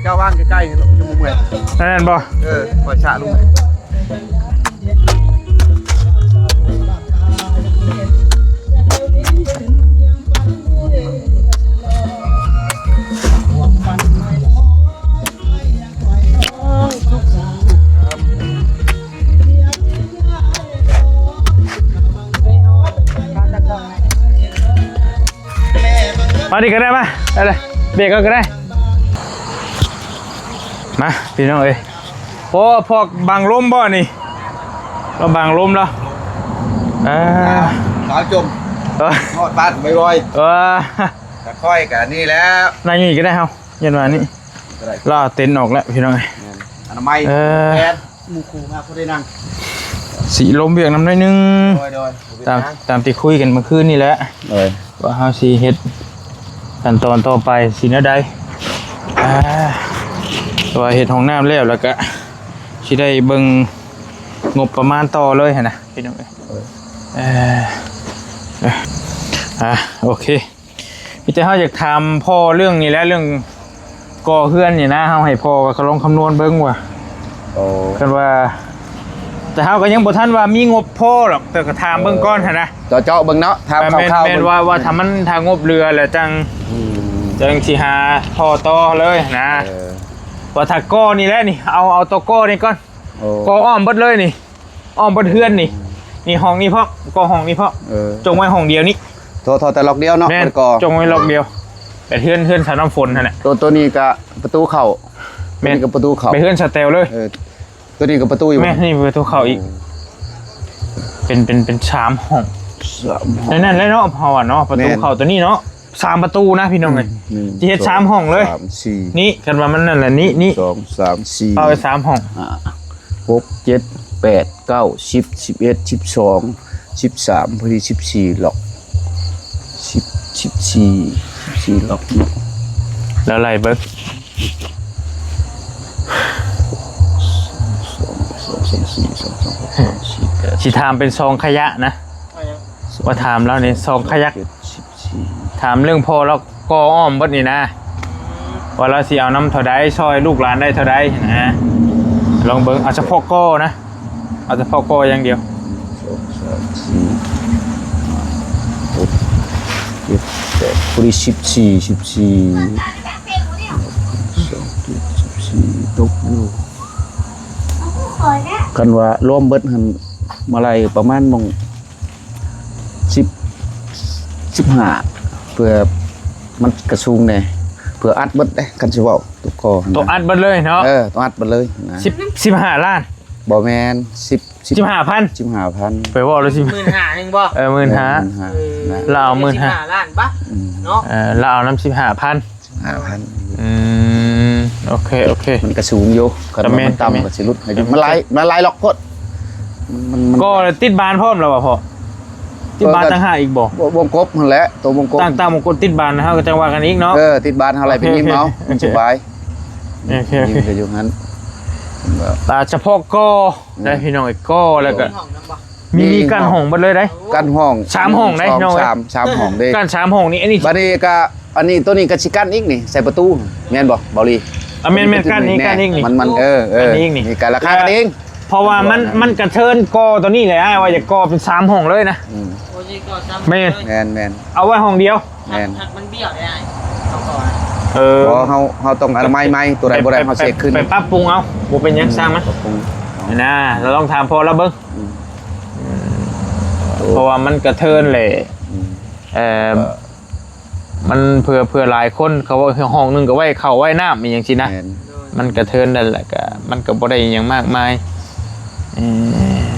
ເຈົ້າວາງໃກ້ໆ ຈະບໍ່ເມື່ອຍ ນັ້ນບໍ່? ເອີ ຄ່ອຍຊະລົງ. ເ ມານີ້ກໍໄດ້ ມາ ໄດ້ເລີຍ ເບກເອົາກໍໄດ້ ມາ ພີ່ນ້ອງເອີຍ. ໂອ້ ພວກບັງລົມບໍ່ນີ້? ລາວບັງລົມລາວ ອ່າ ສາວຈົມ ເອີ ຮອດບ້ານບໍ່ອຍໆ ເອີ ແຕ່ຂ້ອຍກໍນີ້ແຫຼະ ນັ່ງຢູ່ນີ້ກໍໄດ້ເຮົາ ຢ້ານວ່ານີ້ ກໍໄດ້ ລາວເຕັນອອກແລ້ວ ພີ່ນ້ອງເອີຍ ແມ່ນ ອະນາໄມ ເອີ ແມ່ນ ໝູ່ຄູ່ມາພໍໄດ້ນັ່ງ ຊິລົມວຽກນຳໜ້ອຍໜຶ່ງ ໂດຍໆ ຕາມ ຕາມທີ່ຄຸຍກັນເມື່ອຄືນນີ້ແຫຼະ ໂດຍ ວ່າເຮົາຊິເຮັດຂັ້ນຕອນຕໍ່ໄປຊິແນວໃດ ອ່າ ວ່າເຮັດຫ້ອງນ້ຳແລ້ວ ແລ້ວກະຊິໄດ້ເບິ່ງງົບປະມານຕໍ່ເລີຍຫັ້ນນະ ພີ່ນ້ອງເອີຍ ເອີ ອ່າ ໂອເຄ. ມີແຕ່ເຮົາຢາກຖາມພໍ່ເລື່ອງນີ້ແຫຼະ ເລື່ອງກໍ່ເຮືອນນີ້ນະ ເຮົາໃຫ້ພໍ່ກໍລອງຄຳນວນເບິ່ງວ່າ ໂອ້ ຄັນວ່າ ແຕ່ເຮົາກໍຍັງບໍ່ທັນວ່າມີງົບພໍດອກ ແຕ່ກໍຖາມເບິ່ງກ່ອນຫັ້ນນະ ເຈາະໆເບິ່ງເນາະ ຖາມ ແມ່ນ ຄ່າວໆ ແມ່ນ ເບິ່ງ ວ່າ ວ່າຖ້າມັນ ຖ້າງົບເຫຼືອແລ້ວຈັ່ງ ອືມ ຈັ່ງຊິຫາຕໍ່ຕໍ່ເລີຍນະ ເອີ ວ່າຖ້າກໍ່ນີ້ແຫຼະນີ້ ເອົາ ເອົາຕໍ່ກໍ່ນີ້ກ່ອນ ໂອ້ ກໍ່ອ້ອມເບິດເລີຍນີ້ ອ້ອມເບິດເຮືອນນີ້ ນີ້ຫ້ອງນີ້ພ້ອມ ກໍຫ້ອງນີ້ພ້ອມ ເອີ ຈົ່ງໄວ້ຫ້ອງດຽວນີ້ ທໍ່ ທໍ່ແຕ່ລັອກດຽວເນາະ ແມ່ນ ມັນກໍຈົ່ງໄວ້ລັອກດຽວ ແບບເຮືອນ ເຮືອນສາວນ້ຳຝົນຫັ້ນແຫຼະ ໂຕ ໂຕນີ້ກະປະຕູເຂົ້າ ແມ່ນ ໂຕນີ້ກະປະຕູເຂົ້າ ແບບເຮືອນສະແຕວເລີຍ ເອີ ໂຕນີ້ກະປະຕູຢູ່ ແມ່ນ ນີ້ປະຕູເຂົ້າອີກ ໂອ້ ເປັນ ເປັນ ເປັນສາມຫ້ອງ ສາມຫ້ອງ ໃນນັ້ນແຫຼະເນາະ ເພາະວ່າເນາະ ປະຕູ ແມ່ນ ເຂົ້າໂຕນີ້ເນາະ ສາມປະຕູນະ ພີ່ນ້ອງເອີຍ ອືມ ໜຶ່ງ ຊິເຮັດສາມຫ້ອງເລີຍ ສອງ ສາມ ສີ່ ນີ້ ຄັນວ່າມັນນັ້ນແຫຼະ ນີ້ ໜຶ່ງ ນີ້ ສອງ ສາມ ສີ່ ເອົາໄວ້ສາມຫ້ອງ ຫ້າ ຫົກ ເຈັດ ແປດ ເກົ້າ ສິບ ສິບເອັດ ສິບສອງ ສິບສາມ ພໍດີ ສິບສີ່ລັອກ ສິບ ສິບສີ່ ສິບສີ່ລັອກເນາະ ແລ້ວໄລ່ເບິ່ງ ສອງ ສອງ ສອງ ສີ່ ສອງ ສອງ ຫົກ ສາມ ສີ່ ແປດ ຊິຖາມເປັນຊອງຂະຫຍະນະ ວ່າຖາມລາວນີ້ຊອງຂະຫຍະ ສິບສີ່ ຖາມເລື່ອງພໍ່ລາວ ກໍ່ອ້ອມເບິດນີ້ນະ ວ່າລາວຊິເອົານຳເທົ່າໃດ ຊ່ອຍລູກຫຼານໄດ້ເທົ່າໃດນະ ລອງເບິ່ງ ເອົາສະເພາະກໍ່ນະ ເອົາສະເພາະກໍ່ຢ່າງດຽວ ສອງ ສາມ ສີ່ ຫ້າ ຫົກ ເຈັດ ແປດ ພໍດີ ສິບສີ່ ສິບສີ່ ສອງ ເຈັດ ສິບສີ່ ຕົກຢູ່ ຄັນວ່າລວມເບິດຫັ້ນ ມາໄລ່ປະມານໝ່ອງ ສິບ ສິບຫ້າ ເພື່ອມັນກະສູງແດ່ ເພື່ອອັດເບິດເດ້ ຄັນຊິເວົ້າຕົວກໍຫັ້ນນະ ຕ້ອງອັດເບິດເລີຍເນາະ ເອີ ຕ້ອງອັດເບິດເລີຍນະ ສິບ ສິບຫ້າລ້ານ ບໍ່ແມ່ນ ສິບ ສິບ ສິບຫ້າພັນ ສິບຫ້າພັນ ໄປເວົ້າແລ້ວ ສິບ ໝື່ນຫ້າ ແມ່ນບໍ່? ເອີ ໝື່ນຫ້າ ເອີ ລາວເອົາ ສິບຫ້າລ້ານບາດ ອືມ ເນາະ ເອີ ລາວເອົານຳ ສິບຫ້າພັນ ຫ້າພັນ ອືມ ໂອເຄ ໂອເຄ ມັນກະສູງຢູ່ ຄັນວ່າມັນຕ່ຳກໍຊິຫຼຸດໃຫ້ຢູ່ ມັນຫຼາຍ ມັນຫຼາຍລັອກໂພດ ມັນ ມັນ ກໍຕິດບານພ້ອມແລ້ວບໍ່ພໍ່? ຕິດບານຕ່າງຫາກອີກບໍ່? ວ- ວົງກົບຫັ້ນແຫຼະ ໂຕວົງກົບ ຕັ້ງ ຕັ້ງວົງກົບຕິດບານ ເຮົາກໍຈັ່ງວ່າກັນອີກເນາະ ເອີ ຕິດບານເຮົາໄລ່ໄປຍິມເອົາ ມັນສະບາຍ ໂອເຄ ໂອເຄ ຍິມກໍຢູ່ຫັ້ນ ຕາສະເພາະກໍ ອືມ ໄດ້ພີ່ນ້ອງ ກໍແລ້ວກໍ ຫ້ອງນຳບໍ່? ມີ ມີກັ້ນຫ້ອງເບິດເລີຍເດ້ ກັ້ນຫ້ອງ ສາມຫ້ອງເດ້ ໜຶ່ງ ສອງ ສາມ ສາມຫ້ອງເດ້ ກັ້ນສາມຫ້ອງນີ້ ອັນນີ້ ບາດນີ້ກໍ ອັນນີ້ ໂຕນີ້ກໍຊິກັ້ນອີກນີ້ ໃສ່ປະຕູ ແມ່ນບໍ່ ເບົາຫຼີ? ອ່າ ແມ່ນໆ ກັ້ນນີ້ ກັ້ນອີກນີ້ ມັນ ມັນ ເອີ ເອີ ກັ້ນອີກນີ້ ນີ້ກໍລາຄາກັນເອງ ເພາະວ່າມັນ ມັນກະເທີນກໍ່ໂຕນີ້ແຫຼະ ອ້າຍວ່າຢາກກໍ່ເປັນສາມຫ້ອງເລີຍນະ ອືມ ໂອ້ຍ ກໍ່ສາມ ແມ່ນ ຫ້ອງເລີຍ ແມ່ນໆ ເອົາໄວ້ຫ້ອງດຽວ ແມ່ນ ຫາກມັນບ້ຽວໄດ້ ເຮົາກໍ ເອີ ບໍ່ ເຮົາ ເຮົາຕ້ອງອະນາໄມໃໝ່ ໂຕໃດບໍ່ໄດ້ເຮົາເຊັກຄືນ ໄປປັບປຸງເອົາ ບໍ່ເປັນຫຍັງ ອືມ ຊ່າງມັນ ປັບປຸງເອົາ ນະ ລອງຖາມພໍ່ລາວເບິ່ງ ອືມ ເພາະວ່າມັນກະເທີນແຫຼະ ອືມ ເອີ ມັນເພື່ອ ເພື່ອຫຼາຍຄົນ ເຂົາເວົ້າຫ້ອງໜຶ່ງກໍໄວ້ເຂົ້າໄວ້ນ້ຳອີ່ຫຍັງຊີ້ນະ ແມ່ນ ມັນກະເທີນນັ້ນແຫຼະ ກະ ມັນກໍບໍ່ໄດ້ອີ່ຫຍັງມາກມາຍ ເອີ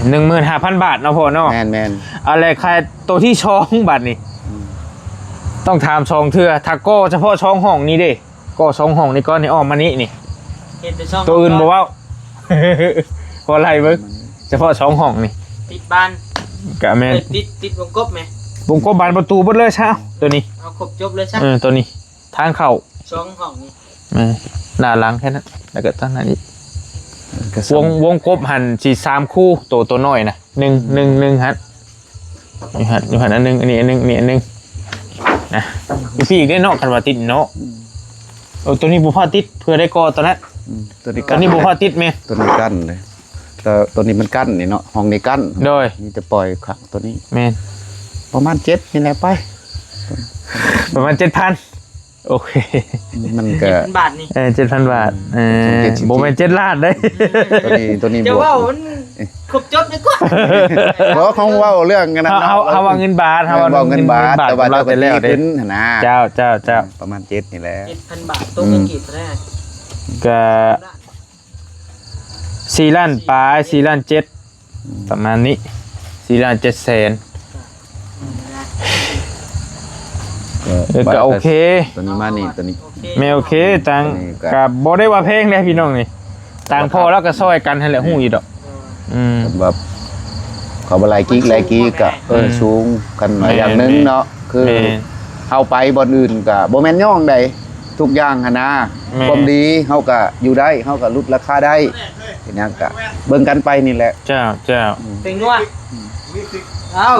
ໜຶ່ງໝື່ນຫ້າພັນບາດເນາະພໍ່ເນາະ ແມ່ນໆ ເອົາແຫຼະ ຄ່າໂຕທີສອງບາດນີ້ ອືມ ຕ້ອງຖາມສອງເທື່ອ ຖ້າກໍ່ສະເພາະສອງຫ້ອງນີ້ເດ້ ກໍ່ສອງຫ້ອງນີ້ກ່ອນນີ້ ອ້ອມມານີ້ນີ້ ເຮັດແຕ່ສອງ ໂຕອື່ນບໍ່ເວົ້າ ພໍໄລ່ເບິ່ງ ສະເພາະສອງຫ້ອງນີ້ ຕິດບານ ກະແມ່ນ ເອີ ຕິດ ຕິດວົງກົບແມ່ນ ວົງກົບບານປະຕູເບິດເລີຍຊະ ໂຕນີ້ ເອົາຄົບຈົບເລີຍຊະ ເອີ ໂຕນີ້ ທາງເຂົ້າ ສອງຫ້ອງນີ້ ແມ່ນ ໜ້າຫຼັງແຄ່ນັ້ນ ແລ້ວກໍທາງນັ້ນອີກ ກະ ວົງ ວົງກົບຫັ້ນຊິສາມຄູ່ ໂຕ ໂຕນ້ອຍນະ ໜຶ່ງ ໜຶ່ງ ໜຶ່ງຫັ້ນ ຢູ່ຫັ້ນ ຢູ່ຫັ້ນອັນໜຶ່ງ ອັນນີ້ອັນໜຶ່ງ ອັນນີ້ອັນໜຶ່ງນະ ຢູ່ພີ້ອີກເດ້ເນາະ ຄັນວ່າຕິດເນາະ ອືມ ເອີ ໂຕນີ້ບໍ່ພາດຕິດ ເພື່ອໄດ້ກໍ່ໂຕນັ້ນ ອືມ ໂຕນີ້ ໂຕນີ້ບໍ່ພາດຕິດແມ່ນ ໂຕນີ້ກັ້ນເດ້ ແຕ່ໂຕນີ້ມັນກັ້ນນີ້ເນາະ ຫ້ອງນີ້ກັ້ນ ໂດຍ ມີແຕ່ປ່ອຍຂ້າງໂຕນີ້ ແມ່ນ ປະມານເຈັດນີ້ແຫຼະໄປ ປະມານເຈັດພັນ ໂອເຄ ມັນກະ ເຈັດພັນບາດນີ້ ເອີ ເຈັດພັນບາດ ເອີ ເຈັດສິບ ບໍ່ແມ່ນເຈັດລ້ານເດ້ ໂຕນີ້ ໂຕນີ້ ຈະເວົ້າມັນຄົບຈົບດີກວ່າ ບໍ່ ເຮົາເວົ້າເລື່ອງອັນນັ້ນເນາະ ເຮົາ ເຮົາເວົ້າເງິນບາດ ເຮົາເວົ້າເງິນບາດ ແຕ່ວ່າເຈົ້າກໍຕີຂຶ້ນຫັ້ນນະ ເຈົ້າ ເຈົ້າ ເຈົ້າ ປະມານເຈັດນີ້ແຫຼະ ເຈັດພັນບາດ ໂຕເງິນກີບເທົ່າໃດ ກະ ສີ່ລ້ານປາຍ ສີ່ລ້ານເຈັດ ປະມານນີ້ ສີ່ລ້ານເຈັດແສນ ເອີ ກໍໂອເຄ ໂຕນີ້ມານີ້ ໂຕນີ້ ແມ່ນໂອເຄ ຕ່າງ ໂຕນີ້ກໍ ກໍບໍ່ໄດ້ວ່າແພງເດ້ພີ່ນ້ອງນີ້ ຕ່າງພໍ່ລາວກໍຊ່ອຍກັນຫັ້ນແຫຼະ ຮູ້ຢູ່ດອກ ອືມ ແບບເຂົາບໍ່ໄລ່ກີກໄລ່ກີກກໍ ເອີ ອືມ ສູງ ຄັນວ່າ ແມ່ນ ຢ່າງໜຶ່ງເນາະ ແມ່ນ ຄື ແມ່ນ ເຮົາໄປບ່ອນອື່ນກໍບໍ່ແມ່ນຍ້ອງໃດ ທຸກຢ່າງຫັ້ນນະ ແມ່ນ ຄວາມດີເຮົາກໍຢູ່ໄດ້ ເຮົາກໍຫຼຸດລາຄາໄດ້ເຮັດຫຍັງກໍເບິ່ງກັນໄປນີ້ແຫຼະ ເຈົ້າ ເຈົ້າ ອືມ ເປັນນວດ ເອົາ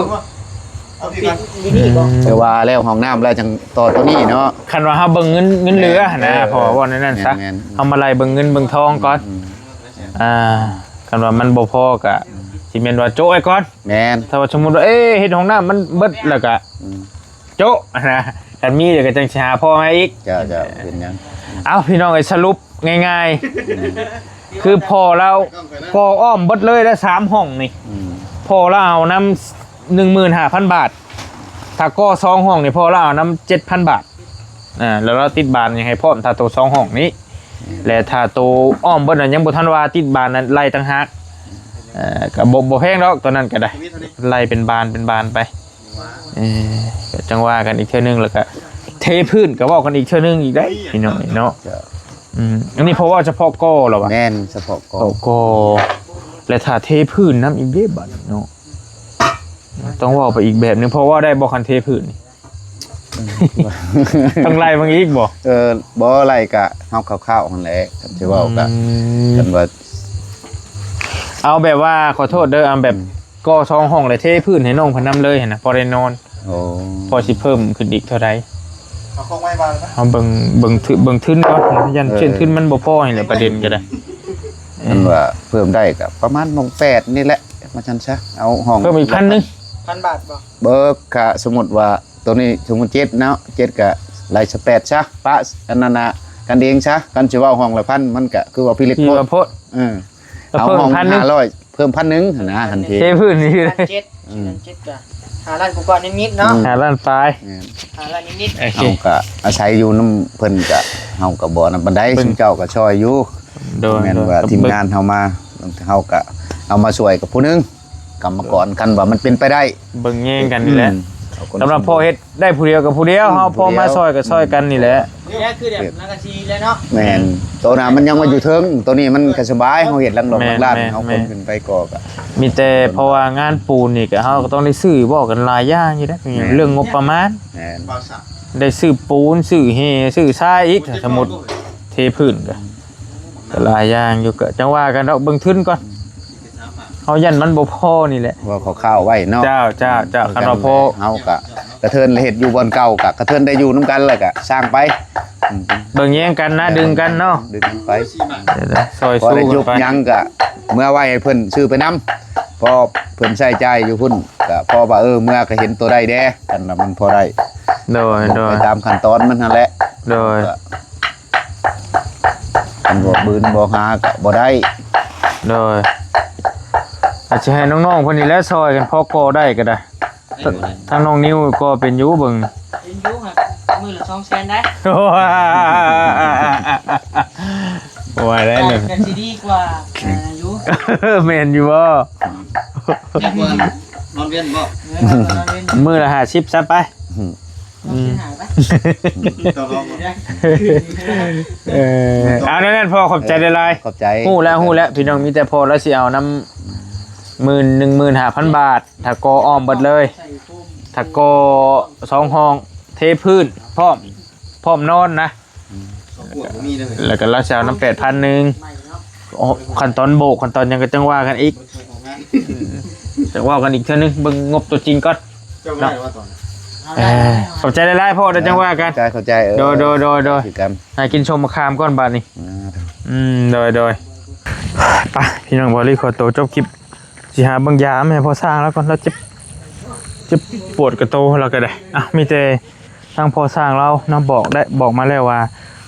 ເອົາປິດຢູ່ນີ້ບໍ່ ອືມ ແຕ່ວ່າແລ້ວຫ້ອງນ້ຳແລ້ວຈັ່ງຕໍ່ໂຕນີ້ເນາະ ຄັນວ່າເຮົາເບິ່ງເງິນ ເງິນເຫຼືອຫັ້ນນະ ເອີ ເພາະວ່າເວົ້າແນວນັ້ນຊະ ແມ່ນໆ ເຮົາມາໄລ່ເບິ່ງເງິນເບິ່ງທອງກ່ອນ ອືມ ອ່າ ຄັນວ່າມັນບໍ່ພໍກໍຊິແມ່ນວ່າໂຈະໄວ້ກ່ອນ ແມ່ນ ຖ້າວ່າສົມມຸດວ່າ ເອ ເຮັດຫ້ອງນ້ຳມັນເບິດແລ້ວກໍ ອືມ ໂຈະນະ ຄັນມີແລ້ວກໍຈັ່ງຊິຫາພໍ່ມາອີກ ເຈົ້າ ເຈົ້າ ເປັນຫຍັງ ເອົ້າ ພີ່ນ້ອງເອີຍ ສະຫຼຸບງ່າຍໆ ຄືພໍ່ລາວກໍ່ອ້ອມເບິດເລີຍ ແລະ ສາມຫ້ອງນີ້ ອືມ ພໍ່ລາວເອົານຳ ໜຶ່ງໝື່ນຫ້າພັນບາດ ຖ້າກໍ່ສອງຫ້ອງນີ້ ພໍ່ລາວເອົານຳ ເຈັດພັນບາດ ອ່າ ແລ້ວລາວຕິດບານຫຍັງໃຫ້ພ້ອມ ຖ້າໂຕສອງຫ້ອງນີ້ ແລະ ຖ້າໂຕອ້ອມເບິດນັ້ນ ຍັງບໍ່ທັນວ່າ ຕິດບານນັ້ນໄລ່ຕ່າງຫາກ ເອີ ກໍບໍ່ ບໍ່ແພງດອກ ໂຕນັ້ນກໍໄດ້ ໄລ່ເປັນບານເປັນບານໄປ ເອີ ກໍຈັ່ງວ່າກັນອີກເທື່ອໜຶ່ງ ແລ້ວກໍເທພື້ນກໍເວົ້າກັນອີກເທື່ອໜຶ່ງອີກໄດ໋ ພີ່ນ້ອງເນາະ ເຈົ້າ ອືມ ອັນນີ້ເພາະວ່າສະເພາະກໍ່ແລ້ວຫວາ? ແມ່ນ ສະເພາະກໍ່ ເພາະກໍ່ ແລະ ຖ້າເທພື້ນນຳອີກເດ້ບາດນີ້ເນາະ ຕ້ອງເວົ້າໄປອີກແບບໜຶ່ງ ພໍເວົ້າໄດ້ບໍ່ ຄັນເທພື້ນນີ້? ອືມ ຕ້ອງໄລ່ເບິ່ງອີກບໍ່? ເອີ ບໍ່ໄລ່ກະເຮົາຄ່າວໆຫັ້ນແຫຼະ ຄັນຊິເວົ້າກະ ອືມ ຄັນວ່າ ເອົາແບບວ່າ ຂໍໂທດເດີ ເອົາແບບ ອືມ ກໍ່ສອງຫ້ອງ ແລ້ວເທພື້ນໃຫ້ນ້ອງເພິ່ນນຳເລີຍຫັ້ນນະ ພໍໄດ້ນອນ ໂອ້ ພໍຊິເພີ່ມຂຶ້ນອີກເທົ່າໃດ? ເອົາຂອງໃໝ່ມາແລ້ວນະ ເຮົາເບິ່ງ ເບິ່ງທຶ ເບິ່ງທຶນກ່ອນ ຢ້ານ ເອີ ເຊັ່ນທຶນມັນບໍ່ພໍນີ້ແຫຼະ ປະເດັນກໍໄດ້ ຄັນວ່າເພີ່ມໄດ້ກໍປະມານໝ່ອງແປດນີ້ແຫຼະ ວ່າຊັ້ນຊະ ເອົາຫ້ອງເພີ່ມອີກພັນໜຶ່ງ ພັນບາດບໍ່? ບໍ່ ກະສົມມຸດວ່າ ໂຕນີ້ສົມມຸດເຈັດເນາະ ເຈັດກະໄລ່ຊະແປດຊະ ປະອັນນັ້ນນະ ກັນເອງຊະ ຄັນຊິເວົ້າຫ້ອງລະພັນ ມັນກະຄືວ່າພິລຶກໂພດ ເອີ ເອົາຫ້ອງຫ້າຮ້ອຍ ເພີ່ມພັນໜຶ່ງຫັ້ນນະ ຄັນເທ ເທພື້ນນີ້ ພັນເຈັດ ອືມ ພັນເຈັດກະຫ້າລ້ານກວ່າໆນິດໆເນາະ ອືມ ຫ້າລ້ານປາຍ ແມ່ນ ຫ້າລ້ານນິດໆ ໂອເຄ ເຮົາກະອາໄສຢູ່ນຳເພິ່ນກະ ເຮົາກະບໍ່ນັ້ນປານໃດ ເບິ່ງ ຊຸມເຈົ້າກະຊ່ອຍຢູ່ ໂດຍ ແມ່ນວ່າ ໂດຍ ທີມງານເຮົາມາ ເຮົາກະເອົາມາຊ່ວຍກັບຜູ້ໜຶ່ງ ກຳມະກອນ ຄັນວ່າມັນເປັນໄປໄດ້ ເບິ່ງແຍງກັນນີ້ແຫຼະ ອືມ ສຳລັບພໍ່ເຮັດໄດ້ຜູ້ດຽວກໍຜູ້ດຽວ ອືມ ເຮົາພໍ່ມາຊ່ອຍກໍຊ່ອຍກັນນີ້ແຫຼະ ນີ້ແຫຼະຄືແບບຫຼັງກະຊີແລ້ວເນາະ ແມ່ນ ໂຕນັ້ນມັນຍັງວ່າຢູ່ເທິງ ໂຕນີ້ມັນກະສະບາຍ ເຮົາເຮັດຫຼັງດອກ ແມ່ນ ຫຼັງລ້ານ ແມ່ນ ເຮົາຄົນຂຶ້ນໄປກໍ ກໍມີແຕ່ ເພາະວ່າງານປູນນີ້ກໍເຮົາກໍຕ້ອງໄດ້ຊື້ ເວົ້າກັນຫຼາຍຢ່າງຢູ່ເດ້ ແມ່ນ ເລື່ອງງົບປະມານ ແມ່ນ ໄດ້ຊື້ປູນ ຊື້ແຮ່ ຊື້ຊາຍອີກ ສົມມຸດເທພື້ນກໍ ກໍຫຼາຍຢ່າງຢູ່ ກໍຈັ່ງວ່າກັນດອກ ເບິ່ງທຶນກ່ອນ ເຮົາຢ້ານມັນບໍ່ພໍນີ້ແຫຼະ ເວົ້າຄ່າວໆໄວ້ເນາະ ເຈົ້າ ເຈົ້າ ເຈົ້າ ຄັນວ່າພໍ ເຮົາກະກະເທີນເຮັດຢູ່ບ່ອນເກົ່າ ກະກະເທີນໄດ້ຢູ່ນຳກັນ ແລ້ວກະສ້າງໄປ ອືມ ເບິ່ງແຍງກັນນະ ດຶງກັນເນາະ ດຶງກັນໄປ ຊ່ອຍສູ້ກັນໄປ ພໍໄດ້ຈົບຫຍັງກະເມືອໄວ້ໃຫ້ເພິ່ນ ຊື້ໄປນຳ ພໍເພິ່ນໃຊ້ຈ່າຍຢູ່ພຸ້ນ ກະພໍວ່າ ເອີ ເມືອກະເຫັນໂຕໄດ້ແດ່ ຄັນວ່າມັນພໍໄດ້ ໂດຍ ໂດຍ ໄປຕາມຂັ້ນຕອນມັນຫັ້ນແຫຼະ ໂດຍ ຄັນບໍ່ບືນບໍ່ຫາກໍບໍ່ໄດ້ ໂດຍ ອາດຈະໃຫ້ນ້ອງໆເພິ່ນນີ້ແຫຼະຊ່ອຍກັນ ພໍກໍ່ໄດ້ກໍໄດ້ ທ- ທາງນ້ອງນິວກໍເປັນຢູ່ເບິ່ງ ເປັນຢູ່ຫັ້ນ ມື້ລະສອງແສນໄດ໋ ໂອ້ຍ ບໍ່ໄດ້ເລີຍ ກໍຊິດີກວ່າ ເອີ ຢູ່ ແມ່ນຢູ່ບໍ່? ດີກວ່ານອນເວັນບໍ່? ເອີ ນອນເວັນ ມື້ລະຫ້າສິບຊະໄປ ອືມ ອືມ ຕະຫຼອດ ເອີ ເອົາແນວນັ້ນພໍ່ ຂອບໃຈຫຼາຍໆ ຂອບໃຈ ຮູ້ແລ້ວ ຮູ້ແລ້ວ ພີ່ນ້ອງ ມີແຕ່ພໍ່ລາວຊິເອົານຳ ໝື່ນ ໜຶ່ງໝື່ນຫ້າພັນບາດ ຖ້າກໍ່ອ້ອມເບິດເລີຍ ຖ້າກໍ່ສອງຫ້ອງ ເທພື້ນ ພ້ອມ ພ້ອມນອນນະ ອືມ ແລ້ວກໍລາວຊິເອົານຳແປດພັນໜຶ່ງ ຂັ້ນຕອນໂບກ ຂັ້ນຕອນຫຍັງກໍຈັ່ງວ່າກັນອີກ ຈັ່ງເວົ້າກັນອີກເທື່ອໜຶ່ງ ເບິ່ງງົບຕົວຈິງກ່ອນ ເຈົ້າບໍ່ໄດ້ວ່າຕອນ ເອີ ຂອບໃຈຫຼາຍໆພໍ່ ແລ້ວຈັ່ງວ່າກັນ ເຈົ້າ ເຈົ້າ ເອີ ໂດຍ ໂດຍ ໂດຍ ໂດຍ ຄືກັນ ຫາກິນຊົມມະຂາມກ່ອນບາດນີ້ ອືມ ໂດຍ ໂດຍ ໄປ ພີ່ນ້ອງ ບ່າວລີຂໍໂຕຈົບຄລິບ ຊິຫາເບິ່ງຢາມໃຫ້ພໍ່ຊ່າງລາວກ່ອນ ລາວເຈັບ ເຈັບປວດກະໂຕລາວກໍໄດ້ ເອົ້າ ມີແຕ່ ທາງພໍ່ຊ່າງລາວນະ ບອກໄດ້ ບອກມາແລ້ວວ່າ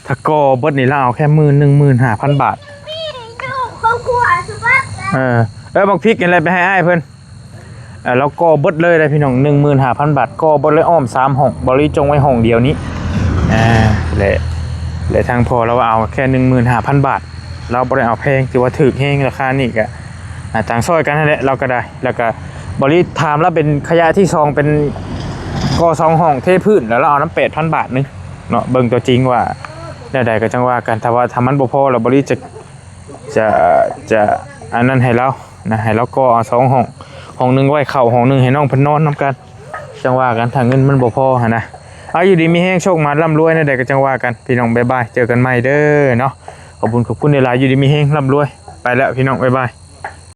ຖ້າກໍ່ເບິດນີ້ລາວເອົາແຄ່ໝື່ນ ໜຶ່ງໝື່ນຫ້າພັນບາດ. ເອີ ເອີ ບັກພິກນີ້ແຫຼະ ໄປໃຫ້ອ້າຍເພິ່ນ. ເອີ ລາວກໍ່ເບິດເລີຍເດ້ພີ່ນ້ອງ ໜຶ່ງໝື່ນຫ້າພັນບາດ ກໍ່ເບິດເລີຍ ອ້ອມສາມຫ້ອງ ເບົາຫຼີຈົ່ງໄວ້ຫ້ອງດຽວນີ້. ອ່າ ແລະ ແລະທາງພໍ່ລາວວ່າເອົາແຄ່ໜຶ່ງໝື່ນຫ້າພັນບາດ ລາວບໍ່ໄດ້ເອົາແພງ ຖືວ່າຖືກແຮງ ລາຄານີ້ກະ ອ່າ ຕ່າງຊ່ອຍກັນຫັ້ນແຫຼະ ລາວກະໄດ້. ແລ້ວກະເບົາຫຼີຖາມລາວເປັນໄລຍະທີສອງ ເປັນກໍ່ສອງຫ້ອງ ເທພື້ນ ແລ້ວລາວເອົານຳແປດພັນບາດໜຶ່ງເນາະ. ເບິ່ງຕົວຈິງວ່າແນວໃດກະຈັ່ງວ່າກັນ ຖ້າວ່າ ຖ້າມັນບໍ່ພໍລະ ເບົາຫຼີຈະ ຈະ ຈະອັນນັ້ນໃຫ້ລາວນະ ໃຫ້ລາວກໍ່ເອົາສອງຫ້ອງ ຫ້ອງໜຶ່ງໄວ້ເຂົ້າ ຫ້ອງໜຶ່ງໃຫ້ນ້ອງເພິ່ນນອນນຳກັນ ຈັ່ງວ່າກັນ ຖ້າເງິນມັນບໍ່ພໍຫັ້ນນະ. ເອົາ ຢູ່ດີມີແຮງ ໂຊກໝານ ລ່ຳລວຍ ແນວໃດກະຈັ່ງວ່າກັນ ພີ່ນ້ອງ ບາຍບາຍ ເຈີກັນໃໝ່ເດີເນາະ. ຂອບຄຸນ ຂອບຄຸນຫຼາຍໆ ຢູ່ດີມີແຮງ ລ່ຳລວຍ ໄປແລ້ວພີ່ນ້ອງ ບາຍບາຍ.